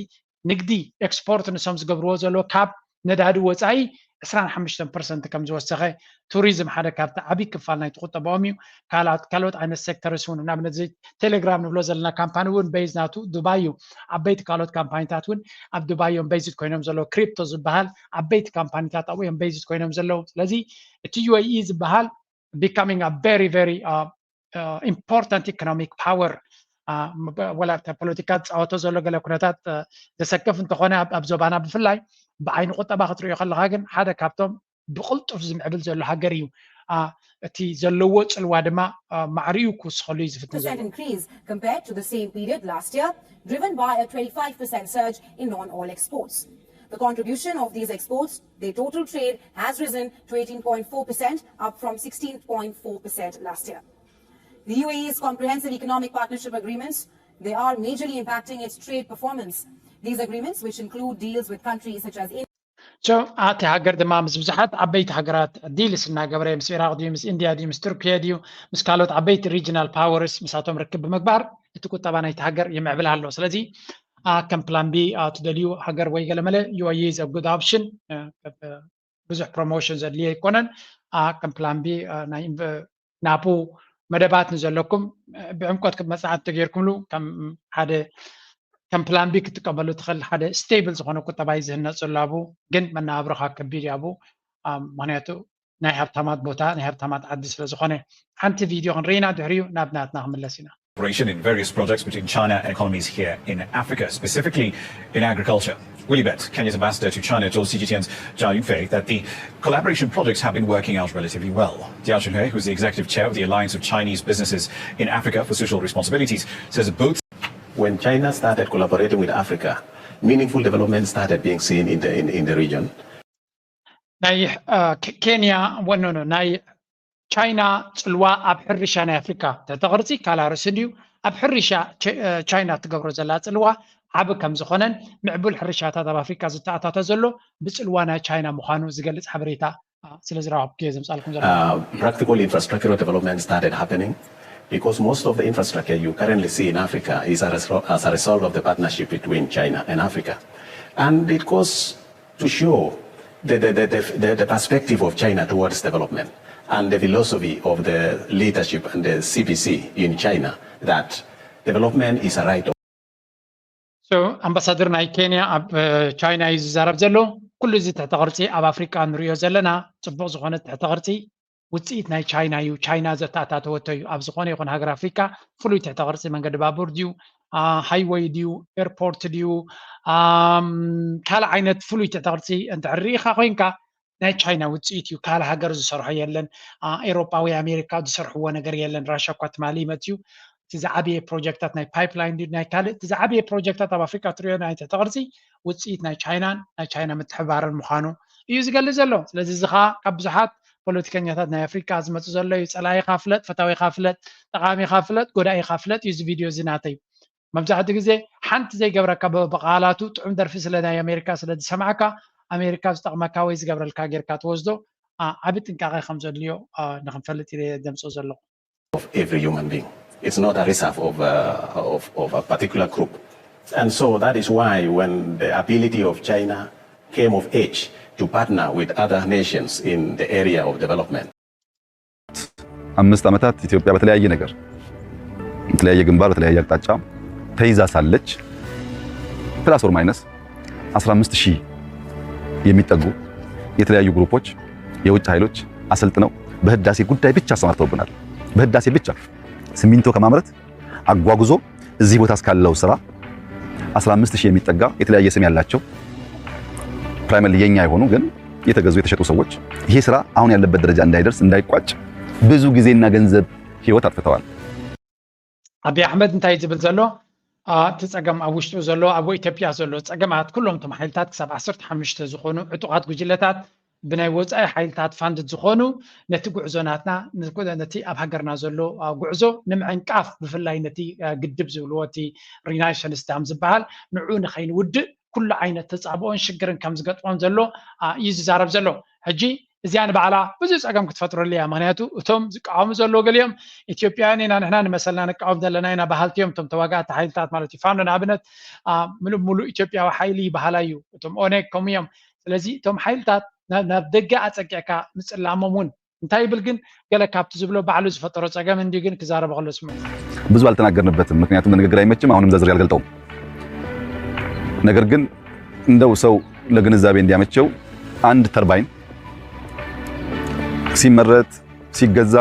ንግዲ ኤክስፖርት ንሶም ዝገብርዎ ዘሎ ካብ ነዳዲ ወፃኢ ዕስራን ሓሙሽተን ፐርሰንት ከም ዝወሰኸ ቱሪዝም ሓደ ካብቲ ዓብዪ ክፋል ናይቲ ቁጠባኦም እዩ ካልኦት ካልኦት ዓይነት ሴክተርስ እውን ንኣብነት እዚ ቴሌግራም ንብሎ ዘለና ካምፓኒ እውን ቤዝ ናቱ ዱባይ እዩ ዓበይቲ ካልኦት ካምፓኒታት እውን ኣብ ዱባይ እዮም ቤዝድ ኮይኖም ዘለዉ ክሪፕቶ ዝበሃል ዓበይቲ ካምፓኒታት ኣብኡ እዮም ቤዝድ ኮይኖም ዘለዉ ስለዚ እቲ ዩ ኤ ኢ ዝበሃል becoming a very very important economic power ወላ ፖለቲካ ዝፃወቶ ዘሎ ገለ ኩነታት ዘሰክፍ እንተኾነ ኣብ ዞባና ብፍላይ ብዓይኒ ቁጠባ ክትሪኦ ከለካ ግን ሓደ ካብቶም ብቕልጡፍ ዝምዕብል ዘሎ ሃገር እዩ እቲ ዘለዎ ፅልዋ ድማ ማዕሪኡ ክውስኸሉ እዩ ዝፍትን ዘሎ increase compared to the same period last year, driven by a twenty-five percent surge in non-oil exports. The contribution of these exports, their total trade, has risen to eighteen point four percent, up from sixteen point four percent last year. The U A E's comprehensive economic partnership agreements, they are majorly impacting its trade performance. These agreements, which include deals with countries such as India, እቲ ሃገር ድማ ምስ ብዙሓት ዓበይቲ ሃገራት ዲልስ እናገበረ ምስ ኢራቅ ድዩ ምስ ኢንድያ ድዩ ምስ ቱርክየ ድዩ ምስ ካልኦት ዓበይቲ ሪጅናል ፓወርስ ምሳቶም ርክብ ብምግባር እቲ ቁጠባ ናይቲ ሃገር ይምዕብል ኣሎ ስለዚ ከም ፕላን ቢ ትደልዩ ሃገር ወይ ገለመለ ዩ ኤ ኢ is a good option። ብዙሕ ፕሮሞሽን ዘድልዮ ኣይኮነን። ከም ፕላን ቢ ናይ ናብኡ መደባት ንዘለኩም ብዕምቆት መፅናዕቲ ተገይርኩምሉ ከም ሓደ ከም ፕላን ቢ ክትጥቀመሉ ትኽእል ሓደ ስቴብል ዝኾነ ቁጠባ እዩ ዝህነፀሉ። ኣብኡ ግን መነባብሮኻ ከቢድ እዩ ኣብኡ። ምክንያቱ ናይ ሃብታማት ቦታ ናይ ሃብታማት ዓዲ ስለ ዝኾነ። ሓንቲ ቪድዮ ክንርኢና ድሕሪኡ ናብ ናትና ክምለስ ኢና። Cooperation in various projects between China and economies here in Africa, specifically in agriculture. Willie Bett, Kenya's ambassador to China, told C G T N's Zhao Yunfei that the collaboration projects have been working out relatively well. Diao Chunhe, who's the executive chair of the Alliance of Chinese Businesses in Africa for Social Responsibilities, says both When China started collaborating with Africa, meaningful development started being seen in the, in, in the region. ናይ ኬንያ ወኖኖ ናይ ቻይና ፅልዋ ኣብ ሕርሻ ናይ ኣፍሪካ ተተቕርፂ ካላ ርእሲ ድዩ ኣብ ሕርሻ ቻይና ትገብሮ ዘላ ፅልዋ ዓብ ከም ዝኾነን ምዕቡል ሕርሻታት ኣብ ኣፍሪካ ዝተኣታተ ዘሎ ብፅልዋ ናይ ቻይና ምዃኑ ዝገልፅ ሓበሬታ ስለ ዝረኸብኩ እየ ዘምፃልኩም ዘሎ። Practical infrastructural development started happening because most of the infrastructure you currently see in Africa is a result, as a result of the partnership between China and Africa. And it goes to show the, the, the, the, the perspective of China towards development and the philosophy of the leadership and the C B C in China that development is a right of ኣምባሳደር ናይ ኬንያ ኣብ ቻይና እዩ ዝዛረብ ዘሎ። ኩሉ እዚ ትሕተ ቅርፂ ኣብ ኣፍሪቃ ንሪኦ ዘለና ፅቡቅ ዝኾነ ትሕተ ቅርፂ ውፅኢት ናይ ቻይና እዩ። ቻይና ዘተኣታተወቶ እዩ። ኣብ ዝኾነ ይኹን ሃገር ኣፍሪቃ ፍሉይ ትሕተ ቅርፂ መንገዲ ባቡር ድዩ፣ ሃይወይ ድዩ፣ ኤርፖርት ድዩ፣ ካልእ ዓይነት ፍሉይ ትሕተ ቅርፂ እንድሕር ርኢኻ ኮይንካ ናይ ቻይና ውፅኢት እዩ። ካልእ ሃገር ዝሰርሖ የለን። ኤሮጳ ወይ ኣሜሪካ ዝሰርሕዎ ነገር የለን። ራሻ እኳ ትማሊ መፅዩ እቲ ዝዓበየ ፕሮጀክታት ናይ ፓይፕላይን ድዩ ናይ ካልእ እቲ ዝዓበየ ፕሮጀክታት ኣብ ኣፍሪካ ትሪኦ ናይ ትሕተ ቅርፂ ውፅኢት ናይ ቻይናን ናይ ቻይና ምትሕባርን ምዃኑ እዩ ዝገልፅ ዘሎ። ስለዚ እዚ ከዓ ካብ ብዙሓት ፖለቲከኛታት ናይ ኣፍሪካ ዝመፁ ዘሎ እዩ። ፀላኢኻ ፍለጥ፣ ፈታዊኻ ፍለጥ፣ ጠቓሚኻ ፍለጥ፣ ጎዳኢኻ ፍለጥ እዩ እዚ ቪድዮ እዚ ናተይ። መብዛሕትኡ ግዜ ሓንቲ ዘይገብረካ ብቃላቱ ጥዑም ደርፊ ስለ ናይ ኣሜሪካ ስለ ዝሰማዕካ ኣሜሪካ ዝጠቕመካ ወይ ዝገብረልካ ጌርካ ትወስዶ ዓቢ ጥንቃቄ ከም ዘድልዮ ንክንፈልጥ ኢለ ደምፆ ዘለኹ። of every human being. It's not a reserve of, uh, of, of a particular group. And so that is why when the ability of China came of age to partner with other nations in the area of development, አምስት ዓመታት ኢትዮጵያ በተለያየ ነገር በተለያየ ግንባር በተለያየ አቅጣጫ ተይዛ ሳለች plus or minus አስራ አምስት ሺህ የሚጠጉ የተለያዩ ግሩፖች የውጭ ኃይሎች አሰልጥነው በህዳሴ ጉዳይ ብቻ አሰማርተውብናል። በህዳሴ ብቻ ሲሚንቶ ከማምረት አጓጉዞ እዚህ ቦታ እስካለው ስራ አስራ አምስት ሺህ የሚጠጋ የተለያየ ስም ያላቸው primarily የኛ የሆኑ ግን የተገዙ የተሸጡ ሰዎች ይሄ ስራ አሁን ያለበት ደረጃ እንዳይደርስ እንዳይቋጭ ብዙ ጊዜና ገንዘብ ህይወት አጥፍተዋል። ኣብይ ኣሕመድ እንታይ ዝብል ዘሎ እቲ ፀገም ኣብ ውሽጡ ዘሎ ኣብ ኢትዮጵያ ዘሎ ፀገማት ኩሎም እቶም ሓይልታት ክሳብ ዓሰርተ ሓሙሽተ ዝኾኑ ዕጡቓት ጉጅለታት ብናይ ወፃኢ ሓይልታት ፋንድድ ዝኾኑ ነቲ ጉዕዞ ናትና ነቲ ኣብ ሃገርና ዘሎ ጉዕዞ ንምዕንቃፍ ብፍላይ ነቲ ግድብ ዝብልዎ እቲ ሪናይሰንስ ዳም ዝበሃል ንዑ ንኸይንውድእ ኩሉ ዓይነት ተፃብኦን ሽግርን ከም ዝገጥሞም ዘሎ እዩ ዝዛረብ ዘሎ። ሕጂ እዚኣ ንባዕላ ብዙ ፀገም ክትፈጥረሉ እያ። ምክንያቱ እቶም ዝቃወሙ ዘለዉ ገሊኦም ኢትዮጵያውያን ኢና ንሕና ንመሰልና ንቃወም ዘለና ኢና በሃልቲ እዮም። እቶም ተዋጋእቲ ሓይልታት ማለት እዩ። ፋኖ ንኣብነት ምሉእ ሙሉእ ኢትዮጵያዊ ሓይሊ ይበሃላ እዩ። እቶም ኦነግ ከምኡ እዮም። ስለዚ እቶም ሓይልታት ናብ ደገ ኣፀጊዕካ ምፅላሞም እውን እንታይ ይብል ግን ገለ ካብቲ ዝብሎ ባዕሉ ዝፈጠሮ ፀገም እንዲ ግን ክዛረበ ከሎ ስምዑ። ብዙ አልተናገርንበትም፣ ምክንያቱም ለንግግር አይመችም። አሁንም ዘርዝሬ አልገልጠውም። ነገር ግን እንደው ሰው ለግንዛቤ እንዲያመቸው አንድ ተርባይን ሲመረት ሲገዛ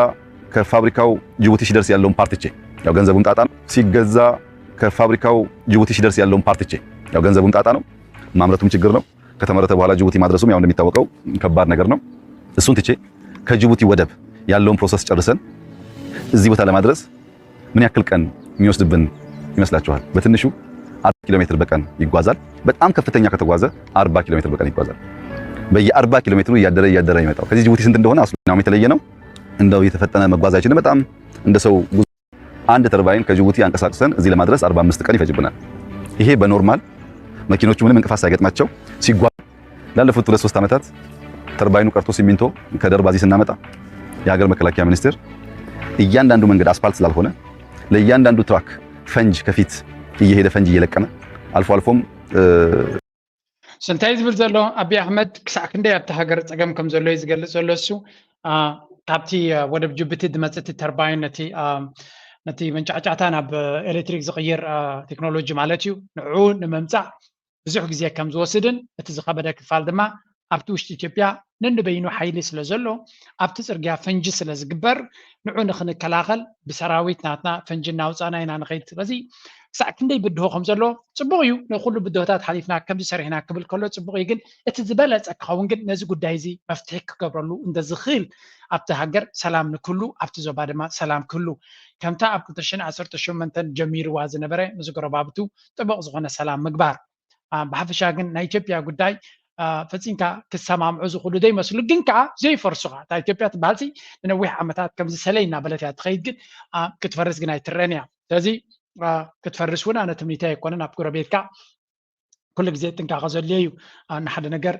ከፋብሪካው ጅቡቲ ሲደርስ ያለውን ፓርት ትቼ ያው ገንዘቡም ጣጣ ነው። ሲገዛ ከፋብሪካው ጅቡቲ ሲደርስ ያለውን ፓርት ትቼ ያው ገንዘቡም ጣጣ ነው። ማምረቱም ችግር ነው። ከተመረተ በኋላ ጅቡቲ ማድረሱም ያው እንደሚታወቀው ከባድ ነገር ነው። እሱን ትቼ ከጅቡቲ ወደብ ያለውን process ጨርሰን እዚህ ቦታ ለማድረስ ምን ያክል ቀን የሚወስድብን ይመስላችኋል? በትንሹ አርባ ኪሎ ሜትር በቀን ይጓዛል። በጣም ከፍተኛ ከተጓዘ አርባ ኪሎ ሜትር በቀን ይጓዛል። በየ አርባ ኪሎ ሜትሩ እያደረ እያደረ ይመጣው። ከዚህ ጅቡቲ ስንት እንደሆነ አስሉም የተለየ ነው። እንደው የተፈጠነ መጓዝ አይችልም። በጣም እንደ ሰው አንድ ተርባይን ከጅቡቲ አንቀሳቅሰን እዚህ ለማድረስ አርባ አምስት ቀን ይፈጅብናል። ይሄ በኖርማል መኪኖቹ ምንም እንቅፋት ሳይገጥማቸው ሲጓዝ ላለፉት ሁለት ሶስት ዓመታት ተርባይኑ ቀርቶ ሲሚንቶ ከደርባ እዚህ ስናመጣ የሀገር መከላከያ ሚኒስቴር እያንዳንዱ መንገድ አስፋልት ስላልሆነ ለእያንዳንዱ ትራክ ፈንጅ ከፊት እየሄደ ፈንጅ እየለቀመ ኣልፎ ኣልፎም እንታይ ዝብል ዘሎ ኣቢ ኣሕመድ ክሳዕ ክንደይ ኣብቲ ሃገር ፀገም ከም ዘሎ እዩ ዝገልፅ ዘሎ እሱ። ካብቲ ወደብ ጅቡቲ ዝመፅእ እቲ ተርባይን ነቲ መንጫዕጫዕታ ናብ ኤሌክትሪክ ዝቕይር ቴክኖሎጂ ማለት እዩ ንዕኡ ንምምፃእ ብዙሕ ግዜ ከም ዝወስድን እቲ ዝኸበደ ክፋል ድማ ኣብቲ ውሽጢ ኢትዮጵያ ነንበይኑ ሓይሊ ስለ ዘሎ ኣብቲ ፅርግያ ፈንጂ ስለ ዝግበር ንዑ ንክንከላኸል ብሰራዊት ናትና ፈንጂ እናውፃእና ኢና ንኸይድ። ስለዚ ክሳዕ ክንደይ ብድሆ ከም ዘሎ ፅቡቕ እዩ። ንኩሉ ብድሆታት ሓሊፍና ከምዚ ሰሪሕና ክብል ከሎ ፅቡቕ እዩ። ግን እቲ ዝበለፀ ክኸውን ግን ነዚ ጉዳይ እዚ መፍትሒ ክገብረሉ እንተዝኽእል ኣብቲ ሃገር ሰላም ንክህሉ ኣብቲ ዞባ ድማ ሰላም ክህሉ ከምታ ኣብ ክልተ ሽሕን ዓሰርተ ሸሞንተን ጀሚርዋ ዝነበረ ምስ ጎረባብቱ ጥቡቕ ዝኾነ ሰላም ምግባር። ብሓፈሻ ግን ናይ ኢትዮጵያ ጉዳይ ፈፂምካ ክሰማምዑ ዝኽእሉ ዘይመስሉ ግን ከዓ ዘይፈርሱኻ እታ ኢትዮጵያ ትበሃል ንነዊሕ ዓመታት ከምዚ ሰለይ እናበለት እያ ትኸይድ ግን ክትፈርስ ግን ኣይትረአን እያ። ስለዚ ክትፈርስ እውን ኣነ ትምኒተይ ኣይኮነን ኣብ ጎረቤትካ ኩሉ ግዜ ጥንቃቐ ዘድልዮ እዩ። ንሓደ ነገር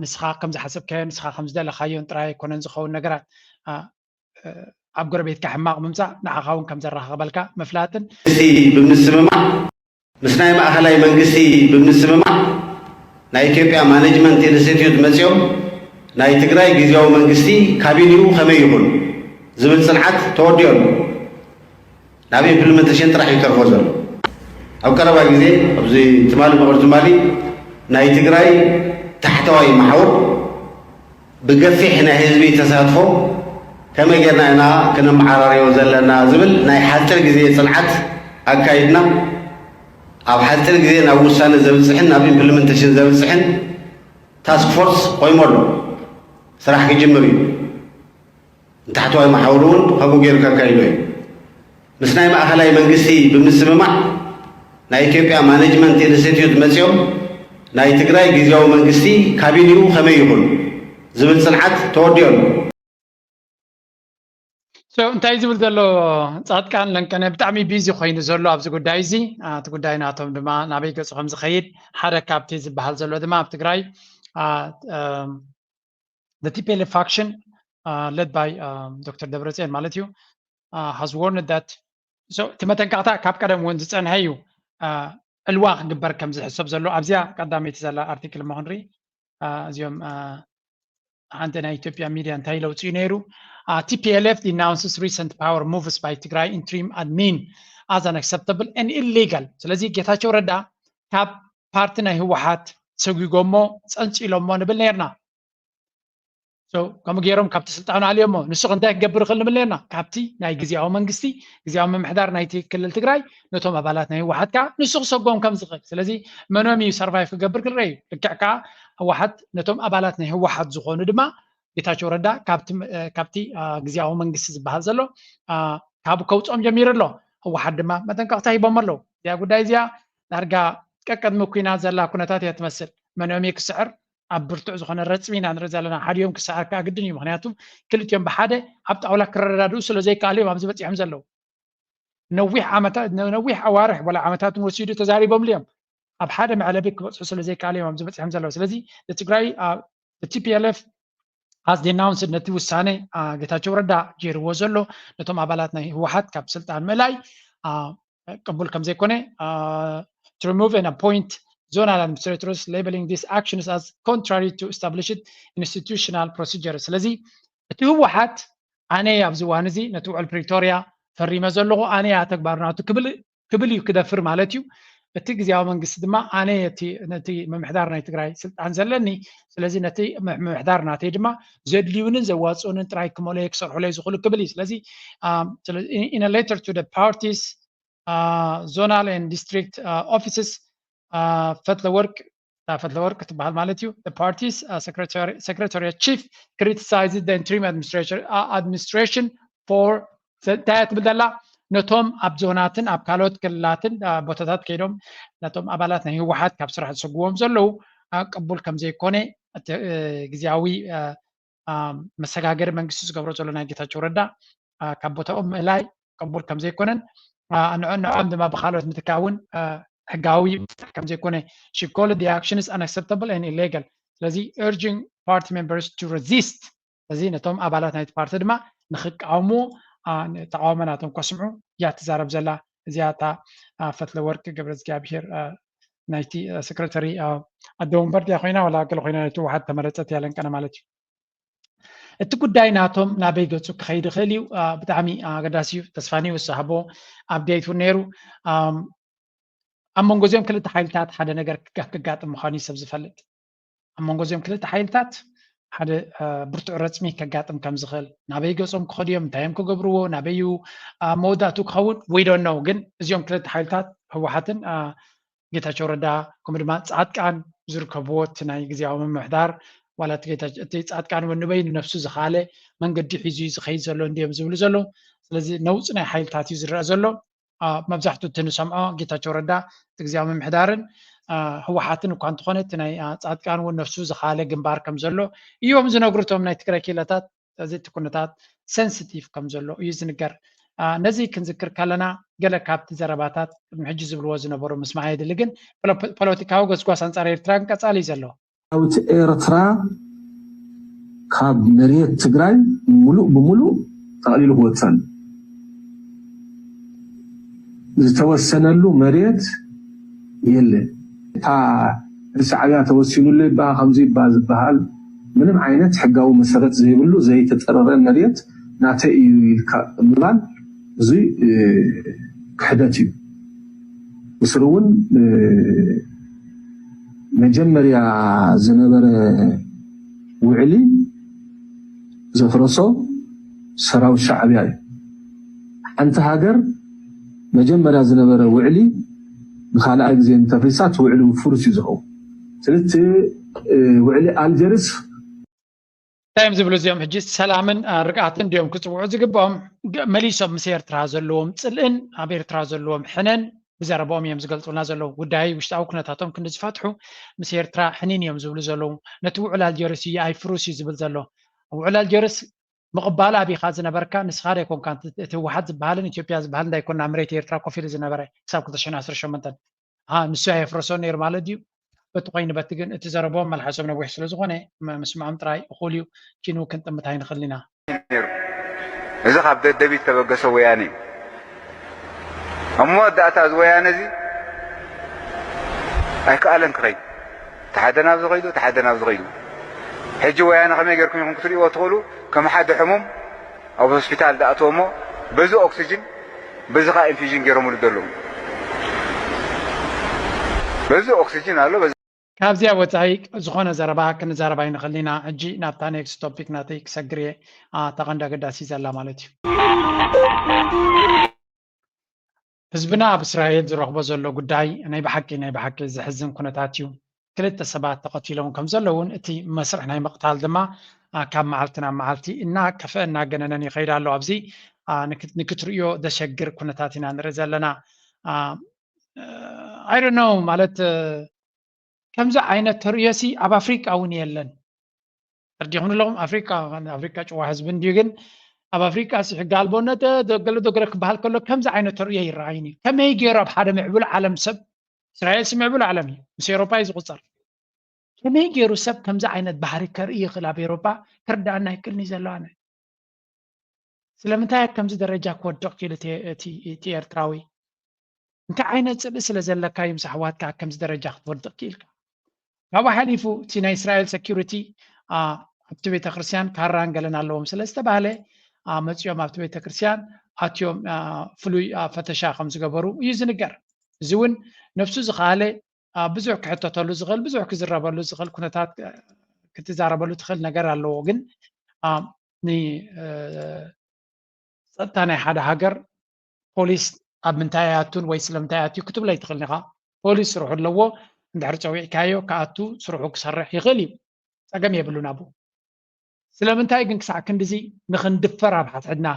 ንስኻ ከም ዝሓሰብካዮ ንስኻ ከም ዝደለኻዮን ጥራይ ኣይኮነን ዝኸውን ነገራት ኣብ ጎረቤትካ ሕማቕ ምምፃእ ንዓኻ እውን ከም ዘራኸበልካ ምፍላጥን እዚ ብምስምማዕ ምስ ናይ ማእኸላይ መንግስቲ ብምስምማዕ ናይ ኢትዮጵያ ማኔጅመንት ኢንስቲትዩት መፂኦም ናይ ትግራይ ግዜያዊ መንግስቲ ካቢኒኡ ከመይ ይኹን ዝብል ፅንዓት ተወዲኦ ኣሎ። ናብ ኢምፕሊመንቴሽን ጥራሕ እዩ ተርፎ ዘሎ። ኣብ ቀረባ ግዜ ኣብዚ ትማሊ ምቕር ትማሊ ናይ ትግራይ ታሕተዋይ መሓውር ብገፊሕ ናይ ህዝቢ ተሳትፎ ከመይ ጌርና ኢና ክነመዓራርዮ ዘለና ዝብል ናይ ሓፂር ግዜ ፅንዓት ኣካይድና ኣብ ሓፂር ግዜ ናብ ውሳነ ዘብፅሕን ናብ ኢምፕሊመንቴሽን ዘብፅሕን ታስክ ፎርስ ቆይሙ ኣሎ። ስራሕ ክጅምር እዩ። ንታሕተዋይ መሓውር እውን ከምኡ ገይሩ ከካይዶ እዩ። ምስ ናይ ማእኸላይ መንግስቲ ብምስምማዕ ናይ ኢትዮጵያ ማኔጅመንት ኢንስቲትዩት መፂኦም ናይ ትግራይ ግዜያዊ መንግስቲ ካቢኒኡ ከመይ ይኹን ዝብል ፅንዓት ተወዲኦ ኣሎ። እንታይ ዝብል ዘሎ ፃድቃን ለንቀነ ብጣዕሚ ቢዚ ኮይኑ ዘሎ ኣብዚ ጉዳይ እዚ እቲ ጉዳይ ናቶም ድማ ናበይ ገፁ ከም ዝኸይድ ሓደ ካብቲ ዝበሃል ዘሎ ድማ ኣብ ትግራይ the T P L F faction led by Doctor Debretsion ማለት እዩ has warned that እቲ መጠንቀቕታ ካብ ቀደም እውን ዝፀንሐ እዩ። ዕልዋ ክግበር ከም ዝሕሰብ ዘሎ ኣብዚኣ ቀዳመይቲ ዘላ ኣርቲክል እሞ ክንርኢ። እዚኦም ሓንቲ ናይ ኢትዮጵያ ሚድያ እንታይ ለውፅኡ ነይሩ? T P L F denounces recent power moves by Tigray interim admin as unacceptable and illegal። ስለዚ ጌታቸው ረዳ ካብ ፓርቲ ናይ ህወሓት ሰጒጎሞ ፀንፂሎሞ ንብል ነርና። ከምኡ ገይሮም ካብቲ ስልጣኑ ኣልዮሞ ንሱ እንታይ ክገብር ይኽእል ንብል ነርና? ካብቲ ናይ ግዜያዊ መንግስቲ ግዜያዊ ምምሕዳር ናይቲ ክልል ትግራይ ነቶም ኣባላት ናይ ህወሓት ከዓ ንሱ ክሰጎም ከም ዝኽእል። ስለዚ መኖም እዩ ሰርቫይቭ ክገብር ክረአ እዩ። ልክዕ ከዓ ህወሓት ነቶም ኣባላት ናይ ህወሓት ዝኾኑ ድማ ጌታቸው ረዳ ካብቲ ግዜያዊ መንግስቲ ዝበሃል ዘሎ ካብ ከውፅኦም ጀሚሩ ኣሎ። ህወሓት ድማ መጠንቀቕታ ሂቦም ኣለዉ። እዚኣ ጉዳይ እዚኣ ዳርጋ ቀቀድሚ ኩናት ዘላ ኩነታት እያ ትመስል። መኖም እዩ ክስዕር ኣብ ብርቱዕ ዝኾነ ረፅሚ ኢና ንርኢ ዘለና። ሓዲኦም ክሰዓር ከዓ ግድን እዩ። ምክንያቱ ክልቲኦም ብሓደ ኣብ ጣውላ ክረዳድኡ ስለ ዘይከኣሉ እዮም ኣብዚ በፂሖም ዘለዉ። ነዊሕ ዓመታት ነዊሕ ኣዋርሕ ወላ ዓመታት ወሲዱ ተዛሪቦምሉ እዮም። ኣብ ሓደ መዕለቢ ክበፅሑ ስለ ዘይከኣሉ እዮም ኣብዚ በፂሖም ዘለዉ። ስለዚ ንትግራይ ቲፒኤልኤፍ has denounced ነቲ ውሳነ ጌታቸው ረዳ ገይርዎ ዘሎ ነቶም ኣባላት ናይ ህወሓት ካብ ስልጣን ምእላይ ቅቡል ከም ዘይኮነ to remove and appoint zonal administrators, labeling these actions as contrary to established institutional procedure። ስለዚ እቲ ህወሓት ኣነ ኣብዚ እዋን እዚ ነቲ ውዕል ፕሪቶርያ ፈሪመ ዘለኹ ኣነ እያ ተግባር ናቱ ክብል ክብል እዩ ክደፍር ማለት እዩ። እቲ ግዜያዊ መንግስቲ ድማ ኣነ ነቲ ምምሕዳር ናይ ትግራይ ስልጣን ዘለኒ ስለዚ ነቲ ምምሕዳር ናተይ ድማ ዘድልዩንን ዘዋፅኡንን ጥራይ ክመለየ ክሰርሑለይ ዝኽእሉ ክብል እዩ። ስለዚ in a letter to the parties zonal and district offices ፈትለወርቅ ፈትለወርቅ ትበሃል ማለት እዩ። Parties secretariat chief criticized the interim administration for እንታይ ትብል ዘላ ነቶም ኣብ ዞናትን ኣብ ካልኦት ክልላትን ቦታታት ከይዶም ነቶም ኣባላት ናይ ህወሓት ካብ ስራሕ ዝሰጉዎም ዘለዉ ቅቡል ከም ዘይኮነ ግዜያዊ መሰጋገሪ መንግስቲ ዝገብሮ ዘሎ ናይ ጌታቸው ረዳ ካብ ቦታኦም ምእላይ ቅቡል ከም ዘይኮነን ንዕኦም ድማ ብካልኦት ምትካእ እውን ሕጋዊ ከም ዘይኮነ she called the actions unacceptable and illegal። ስለዚ urging party members to resist እዚ ነቶም ኣባላት ናይቲ ፓርቲ ድማ ንክቃወሙ ተቃውሞ ናቶም ከስምዑ እያ ትዛረብ ዘላ። እዚኣ እታ ፈትለ ወርቂ ገብረ እግዚኣብሄር ናይቲ ሰክረተሪ ኣደ ወንበር ድያ ኮይና ዋላ ገለ ኮይና ናይቲ ህወሓት ተመረፀት እያ ለንቀነ ማለት እዩ። እቲ ጉዳይ ናቶም ናበይ ገፁ ክኸይድ ይኽእል እዩ ብጣዕሚ ኣገዳሲ እዩ። ተስፋኒ ወሳሃቦ ኣብዴት እውን ነይሩ። ኣብ መንጎ እዚኦም ክልተ ሓይልታት ሓደ ነገር ክጋጥም ምዃኑ እዩ ሰብ ዝፈልጥ። ኣብ መንጎ እዚኦም ክልተ ሓይልታት ሓደ ብርቱዕ ረፅሚ ከጋጥም ከም ዝኽእል፣ ናበይ ገፆም ክኸዱ እዮም፣ እንታይ እዮም ክገብርዎ፣ ናበይ እዩ መወዳእቱ ክኸውን we don't know። ግን እዚኦም ክልተ ሓይልታት ህወሓትን ጌታቸው ረዳ ከምኡ ድማ ፃድቃን ዝርከብዎ እቲ ናይ ግዜያዊ ምምሕዳር ዋላ እቲ ጻድቃን እውን ንበይኑ ነፍሱ ዝኻለ መንገዲ ሒዙ ዝኸይድ ዘሎ እንዲዮም ዝብሉ ዘለዉ። ስለዚ ነውፂ ናይ ሓይልታት እዩ ዝረአ ዘሎ። መብዛሕትኡ እቲ ንሰምዖ ጌታቸው ረዳ እቲ ግዜያዊ ምምሕዳርን ህወሓትን እኳ እንተኾነ እቲ ናይ ፃድቃን እውን ነፍሱ ዝኻለ ግንባር ከም ዘሎ እዮም ዝነግሩ እቶም ናይ ትግራይ ክኢላታት። እዚ እቲ ኩነታት ሰንስቲቭ ከም ዘሎ እዩ ዝንገር። ነዚ ክንዝክር ከለና ገለ ካብቲ ዘረባታት ቅድሚ ሕጂ ዝብልዎ ዝነበሩ ምስማዕ የድሊ። ግን ፖለቲካዊ ጎስጓስ ኣንፃር ኤርትራ ቀፃሊ እዩ ዘሎ። ሰራዊት ኤርትራ ካብ መሬት ትግራይ ሙሉእ ብሙሉእ ጠቕሊሉ ክወፅእ ዝተወሰነሉ መሬት የለን። እታ ሻዕብያ ተወሲኑሉ ይበሃል ከምዚ ይበሃል ዝበሃል ምንም ዓይነት ሕጋዊ መሰረት ዘይብሉ ዘይተፀረረ መሬት ናተይ እዩ ኢልካ ምባል እዚ ክሕደት እዩ። ብስሩ እውን መጀመርያ ዝነበረ ውዕሊ ዘፍረሶ ሰራዊት ሻዕብያ እዩ። ሓንቲ ሃገር መጀመርያ ዝነበረ ውዕሊ ንካልኣይ ግዜ እንተፍሪሳ እቲ ውዕሊ ፍሩስ እዩ ዝኸውን። ስለዚ ውዕሊ ኣልጀርስ እንታይ እዮም ዝብሉ እዚኦም ሕጂ ሰላምን ርግኣትን ድዮም ክፅውዑ ዝግብኦም? መሊሶም ምስ ኤርትራ ዘለዎም ፅልእን ኣብ ኤርትራ ዘለዎም ሕነን ብዘረባኦም እዮም ዝገልፁልና ዘለዉ። ጉዳይ ውሽጣዊ ኩነታቶም ክንዲ ዝፈትሑ ምስ ኤርትራ ሕኒን እዮም ዝብሉ ዘለዉ። ነቲ ውዕል ኣልጀርስ እዩ ኣይፍሩስ እዩ ዝብል ዘሎ። ውዕል ኣልጀርስ ምቕባል ኣቢኻ ዝነበርካ ንስኻ ዶ ኣይኮንካ እቲ ህወሓት ዝበሃልን ኢትዮጵያ ዝበሃል እንዳይኮና መሬት ኤርትራ ኮፍ ኢሉ ዝነበረ ክሳብ ክልተ ሽሕን ዓሰርተ ሸሞንተን ንሱ ኣየፍረሶ ነይሩ ማለት ድዩ? በቲ ኮይኑ በቲ ግን እቲ ዘረቦም መልሓሶም ነዊሕ ስለ ዝኾነ ምስምዖም ጥራይ እኹል እዩ። ኪኑ ክንጥምት ኣይንኽእል ኢና። ነይሩ። እዚ ካብ ደደቢት ተበገሰ ወያነ እዩ። ኣብ መወዳእታ እዚ ወያነ እዚ ኣይከኣለን ክኸይድ። እቲ ሓደ ናብዚ ኸይዱ፣ እቲ ሓደ ናብዚ ኸይዱ። ሕጂ ወያነ ከመይ ጌርኩም ኢኹም ክትርእይዎ ትኽእሉ? ከም ሓደ ሕሙም ኣብ ሆስፒታል ዝኣተወ እሞ በዚ ኦክስጅን በዚ ኸዓ ኢንፊዥን ጌሮምሉ ዘለዉ። በዚ ኦክስጅን ኣሎ። በዚ ካብዚኣ ወፃኢ ዝኾነ ዘረባ ክንዛረብ ኣይንኽእልን ኢና። ሕጂ ናብታ ኔክስት ቶፒክ ናተይ ክሰግር እየ። እታ ቀንዲ ኣገዳሲ ዘላ ማለት እዩ። ህዝብና ኣብ እስራኤል ዝረኽቦ ዘሎ ጉዳይ ናይ ብሓቂ ናይ ብሓቂ ዘሕዝን ኩነታት እዩ። ክልተ ሰባት ተቐቲሎም ከም ዘለውን እቲ መስርሕ ናይ ምቕታል ድማ ካብ መዓልቲ ናብ መዓልቲ እናከፍአ እናገነነን ይኸይድ ኣሎ። ኣብዚ ንክትርእዮ ዘሸግር ኩነታት ኢና ንርኢ ዘለና። I don't know ማለት ከምዚ ዓይነት ተርእዮሲ ኣብ ኣፍሪቃ እውን የለን። ተረዲኹም ኣለኹም? ኣፍሪቃ ኣፍሪቃ ጭዋ ህዝቢ እንድዩ፣ ግን ኣብ ኣፍሪቃ ሲ ሕጊ ኣልቦነት ገለ ዶ ገለ ክበሃል ከሎ ከምዚ ዓይነት ተርእዮ ይረኣይን እዩ። ከመይ ገይሩ ኣብ ሓደ ምዕቡል ዓለም ሰብ እስራኤል ሲ ምዕቡል ዓለም እዩ፣ ምስ ኤሮፓ እዩ ዝቁፀር። ከመይ ገይሩ ሰብ ከምዚ ዓይነት ባህሪ ከርኢ ይኽእል? ኣብ ኤሮፓ ክርዳኣና ይክእልኒ ዘሎ ኣነ ስለምንታይ ከምዚ ደረጃ ክወድቕ ክኢሉ እቲ ኤርትራዊ? እንታይ ዓይነት ፅልኢ ስለ ዘለካ እዩ ምስ ኣሕዋትካ ከምዚ ደረጃ ክትወድቕ ክኢልካ? ካብኡ ሓሊፉ እቲ ናይ እስራኤል ሰኪሪቲ ኣብቲ ቤተክርስትያን ካራን ገለን ኣለዎም ስለ ዝተባህለ መፂኦም ኣብቲ ቤተክርስትያን ኣትዮም ፍሉይ ፈተሻ ከም ዝገበሩ እዩ ዝንገር። እዚ እውን ነብሱ ዝኸኣለ ብዙሕ ክሕተተሉ ዝኽእል ብዙሕ ክዝረበሉ ዝኽእል ኩነታት ክትዛረበሉ ትኽእል ነገር ኣለዎ። ግን ንፀጥታ ናይ ሓደ ሃገር ፖሊስ ኣብ ምንታይ ኣቱን ወይ ስለምንታይ ኣትዩ ክትብሎ ኣይትኽእልን ኢኻ። ፖሊስ ስርሑ ኣለዎ። እንድሕር ፀዊዕካዮ ክኣቱ ስርሑ ክሰርሕ ይኽእል እዩ። ፀገም የብሉን ኣብኡ። ስለምንታይ ግን ክሳዕ ክንድዚ ንኽንድፈር ኣብ ሓድሕድና?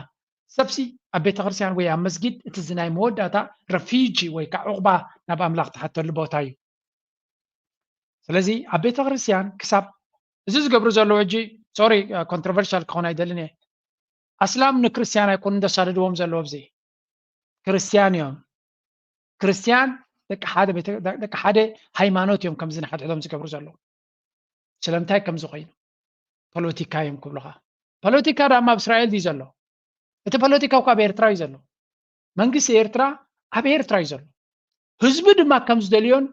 ሰብሲ ኣብ ቤተክርስትያን ወይ ኣብ መስጊድ እቲ ናይ መወዳእታ ረፊጂ ወይ ከዓ ዑቕባ ናብ ኣምላኽ ትሓተሉ ቦታ እዩ። ስለዚ ኣብ ቤተክርስትያን ክሳብ እዚ ዝገብሩ ዘለዉ ሕጂ ሶሪ ኮንትሮቨርሻል ክኾን ኣይደልን እየ። ኣስላም ንክርስትያን ኣይኮኑን ዘሳድድዎም ዘለዉ ኣብዚ ክርስትያን እዮም። ክርስትያን ደቂ ሓደ ሃይማኖት እዮም ከምዚ ንሓድሕዶም ዝገብሩ ዘለዉ። ስለምንታይ ከምዚ ኮይኑ? ፖለቲካ እዮም ክብሉኻ። ፖለቲካ ዳማ ኣብ እስራኤል ድዩ ዘሎ? እቲ ፖለቲካ እኳ ኣብ ኤርትራ እዩ ዘሎ። መንግስቲ ኤርትራ ኣብ ኤርትራ እዩ ዘሎ። ህዝቢ ድማ ከም ዝደልዮን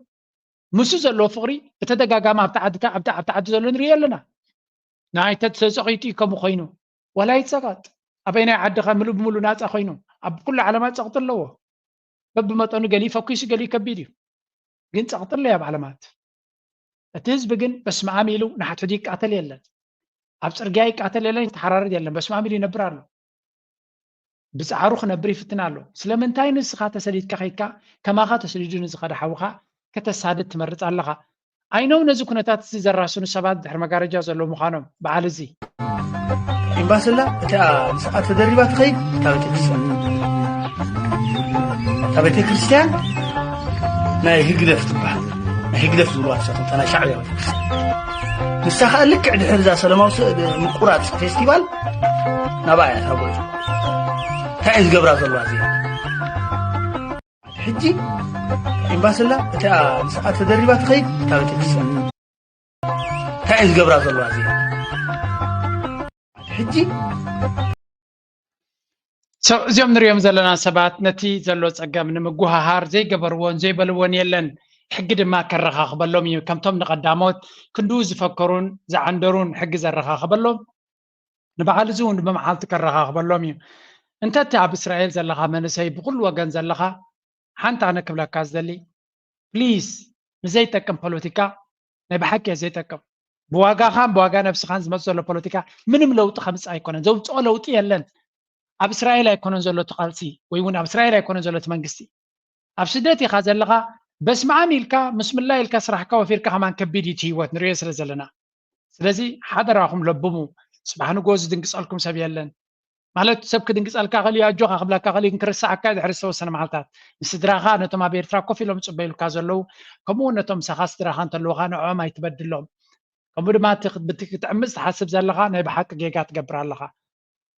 ምስ ዘለዎ ፍቕሪ ብተደጋጋሚ ኣብቲ ዓድታ ኣብቲ ኣብቲ ዓዲ ዘሎ ንሪኦ ኣለና። ናይ ተጸቂጡ እዩ ከምኡ ኮይኑ። ዋላ ይጸቀጥ፣ ኣበይ ናይ ዓድኻ ምሉ ብምሉ ናጻ ኮይኑ፣ ኣብ ኩሉ ዓለማት ጸቕጢ ኣለዎ። በብመጠኑ ገሊኡ ፈኲሱ ገሊኡ ከቢድ እዩ። ግን ጸቕጢ ኣለዮ ኣብ ዓለማት። እቲ ህዝቢ ግን በስመ ኣብ ኢሉ ንሓድሕዱ ይቃተል የለን። ኣብ ጽርግያ ይቃተል የለን፣ ይተሓራረድ የለን። በስመ ኣብ ኢሉ ይነብር ኣሎ። ብጻዕሩ ክነብር ይፍትን ኣሎ። ስለምንታይ ንስኻ ተሰዲድካ ከይድካ ከማኻ ተሰዲዱ ንዝኸደ ሓውኻ ከተሳድድ ትመርጽ ኣለኻ? ኣይነው ነዚ ኩነታት እዚ ዘራስኑ ሰባት ድሕሪ መጋረጃ ዘለዉ ምዃኖም በዓል እዚ ኤምባስላ እቲኣ ምስኣ ተደሪባ ትኸይድ እታ ቤተክርስትያን እታ ቤተክርስትያን ናይ ህግደፍ ትበሃል ናይ ህግደፍ ዝብልዋ ንሳቶም እታ ናይ ሻዕብያ ቤተክርስትያን ንሳ ከዓ ልክዕ ድሕሪ እዛ ሰለማዊ ስእሊ ምቁራፅ ፌስቲቫል ናብኣ እያ እታ ጉዕዞ እንታይ እየ ዝገብራ ዘለዋ እዚኣ ሕጂ ኤምባስላ እቲኣ ምስኣ ተደሪባ ትኸይድ እታ ቤተክርስትያን እንታይ እየ ዝገብራ ዘለዋ እዚኣ ሕጂ So እዚኦም ንሪኦም ዘለና ሰባት ነቲ ዘሎ ፀገም ንምጉሃሃር ዘይገበርዎን ዘይበልዎን የለን። ሕጊ ድማ ከረኻኽበሎም እዩ። ከምቶም ንቐዳሞት ክንድኡ ዝፈከሩን ዝዓንደሩን ሕጊ ዘረኻኽበሎም ንበዓል እዚ እውን ብመዓልቲ ከረኻኽበሎም እዩ። እንተ እቲ ኣብ እስራኤል ዘለኻ መንእሰይ ብኩሉ ወገን ዘለኻ ሓንቲ ኣነ ክብለካ ዝደሊ please ንዘይጠቅም ፖለቲካ ናይ ብሓቂ እየ ዘይጠቅም ብዋጋኻን ብዋጋ ነብስኻን ዝመፅ ዘሎ ፖለቲካ ምንም ለውጢ ከምፅእ ኣይኮነን ዘውፅኦ ለውጢ የለን ኣብ እስራኤል ኣይኮነን ዘሎ እቲ ቃልሲ ወይ እውን ኣብ እስራኤል ኣይኮነን ዘሎ እቲ መንግስቲ ኣብ ስደት ኢኻ ዘለኻ በስመኣም ኢልካ ምስምላ ኢልካ ስራሕካ ወፊርካ ከማን ከቢድ እዩ እቲ ህይወት ንሪኦ ስለ ዘለና ስለዚ ሓደራኹም ለብሙ ፅባሕ ንጎ ዝድንግፀልኩም ሰብ የለን ማለት ሰብ ክድንግፀልካ ክእል እዩ ኣጆኻ ክብለካ ክእል እዩ ግን ክርሳዓካ እዩ ድሕሪ ዝተወሰነ መዓልታት ንስድራኻ ነቶም ኣብ ኤርትራ ኮፍ ኢሎም ዝፅበዩልካ ዘለዉ ከምኡ እውን ነቶም ምሳኻ ስድራኻ እንተለዉኻ ንዕኦም ኣይትበድሎም ከምኡ ድማ እቲ ብቲ ክትዕምፅ ትሓስብ ዘለኻ ናይ ብሓቂ ጌጋ ትገብር ኣለኻ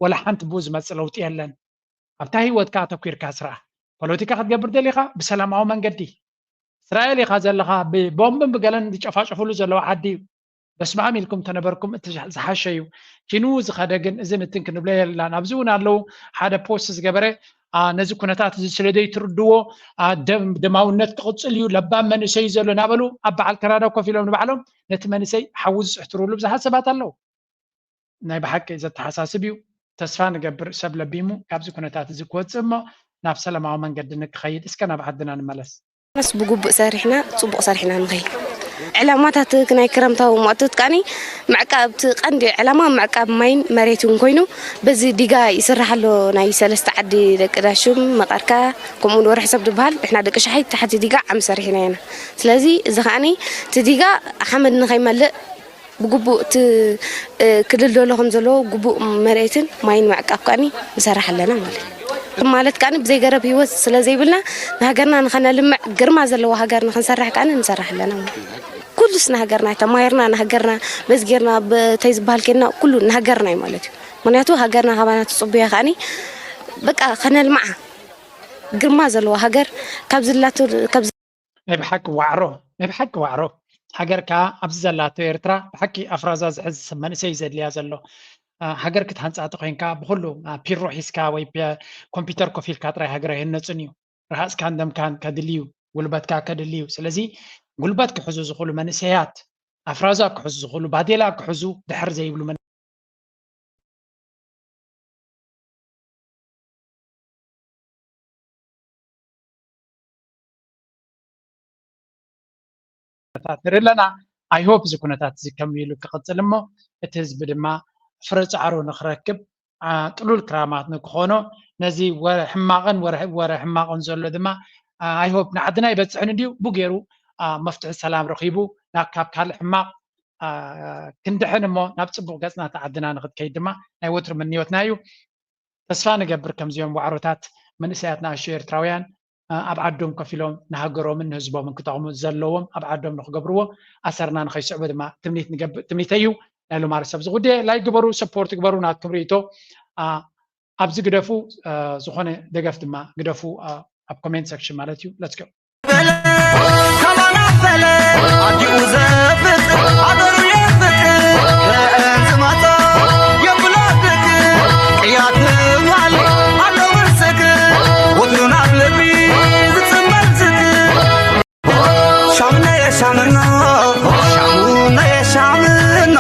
ወላ ሓንቲ ብኡ ዝመፅእ ለውጢ የለን ኣብታ ህይወትካ ኣተኲርካ ስራሕ ፖለቲካ ክትገብር ደሊኻ ብሰላማዊ መንገዲ እስራኤል ኢኻ ዘለኻ ብቦምብን ብገለን ዝጨፋጨፍሉ ዘለዉ ዓዲ እዩ በስመኣም ኢልኩም ተነበርኩም እቲ ዝሓሸ እዩ ኪንኡ ዝኸደ ግን እዚ ምትን ክንብሎ የላን ኣብዚ እውን ኣለዉ ሓደ ፖስት ዝገበረ ነዚ ኩነታት እዚ ስለ ዘይትርድዎ ደማውነት ክቕፅል እዩ ለባም መንእሰይ እዩ ዘሎ እናበሉ ኣብ በዓል ካናዳ ኮፍ ኢሎም ንባዕሎም ነቲ መንእሰይ ሓዊ ዝፅሕትሩሉ ብዙሓት ሰባት ኣለዉ ናይ ብሓቂ ዘተሓሳስብ እዩ ተስፋ ንገብር ሰብ ለቢሙ ካብዚ ኩነታት እዚ ክወፅእ እሞ ናብ ሰላማዊ መንገዲ ንክኸይድ እስከ ናብ ዓድና ንመለስ ኣነስ ብግቡእ ሰሪሕና ፅቡቕ ሰሪሕና ንኸይድ። ዕላማታት ናይ ክረምታዊ ሙእቶት ከኣኒ ምዕቃብ እቲ ቀንዲ ዕላማ ምዕቃብ ማይን መሬትን ኮይኑ በዚ ዲጋ ይስራሕ ኣሎ ናይ ሰለስተ ዓዲ ደቂ ዳሹም መቐርካ ከምኡ እውን ወርሒ ሰብ ዝበሃል ንሕና ደቂ ሸሓይ ታሕቲ ዲጋ ዓሚ ሰሪሕና ኢና ስለዚ እዚ ከኣኒ እቲ ዲጋ ሓመድ ንኸይመልእ ብግቡእ እቲ ክልል ዶሎ ከም ዘለዎ ግቡእ መሬትን ማይን ምዕቃብ ከኣኒ ንሰርሕ ኣለና ማለት እዩ። ማለት ከኣኒ ብዘይ ገረብ ህይወት ስለ ዘይብልና ንሃገርና ንኸነልምዕ ግርማ ዘለዎ ሃገር ንኽንሰርሕ ከኣኒ ንሰርሕ ኣለና ማለት እዩ። ኩሉስ ንሃገርና ተማሂርና ንሃገርና መዝጊርና ብተይ ዝበሃል ኬድና ኩሉ ንሃገርና እዩ ማለት እዩ። ምክንያቱ ሃገርና ካባና ትፅቡያ ከኣኒ በቃ ኸነልምዓ ግርማ ዘለዎ ሃገር ካብ ዝላቶ ካብ ናይ ብሓቂ ዋዕሮ ናይ ብሓቂ ዋዕሮ ሃገር ከዓ ኣብዚ ዘላቶ ኤርትራ ብሓቂ ኣፍራዛ ዝሕዝ ሰብ መንእሰይ እዩ ዘድልያ ዘሎ ሃገር ክትሃንፃ ተኮይንካ ብኩሉ ፒሮ ሒዝካ ወይ ኮምፒተር ኮፍ ኢልካ ጥራይ ሃገር ኣይህነፅን እዩ ርሃፅካን ደምካን ከድሊ እዩ ጉልበትካ ከድሊ እዩ ስለዚ ጉልበት ክሕዙ ዝኽእሉ መንእሰያት ኣፍራዛ ክሕዙ ዝኽእሉ ባዴላ ክሕዙ ድሕር ዘይብሉ ንከታተል ኣለና። I hope እዚ ኩነታት እዚ ከመይ ኢሉ ክቕፅል እሞ እቲ ህዝቢ ድማ ፍረ ፃዕሩ ንክረክብ ጥሉል ክራማት ንክኾኖ ነዚ ወረ ሕማቕን ወረ ሕማቕን ዘሎ ድማ I hope ንዓድና ይበፅሕን እንድዩ ብገይሩ መፍትሒ ሰላም ረኺቡ ናብ ካብ ካልእ ሕማቕ ክንድሕን እሞ ናብ ፅቡቕ ገፅና ተዓድና ንክትከይድ ድማ ናይ ወትሩ ምንዮትና እዩ። ተስፋ ንገብር ከምዚኦም ዋዕሮታት መንእሰያት ንኣሽቱ ኤርትራውያን ኣብ ዓዶም ኮፍ ኢሎም ንሃገሮምን ንህዝቦምን ክጠቕሙ ዘለዎም ኣብ ዓዶም ንክገብርዎ ኣሰርና ንኸይስዕቡ ድማ ትምኒት ንገብእ ትምኒተይ እዩ። ናይ ሎማሪ ሰብ ዝጉድየ ላይክ ግበሩ፣ ሰፖርት ግበሩ፣ ናትኩም ርእይቶ ኣብዚ ግደፉ፣ ዝኾነ ደገፍ ድማ ግደፉ ኣብ ኮሜንት ሰክሽን ማለት እዩ። Let's go. ሻሙነ ሻምና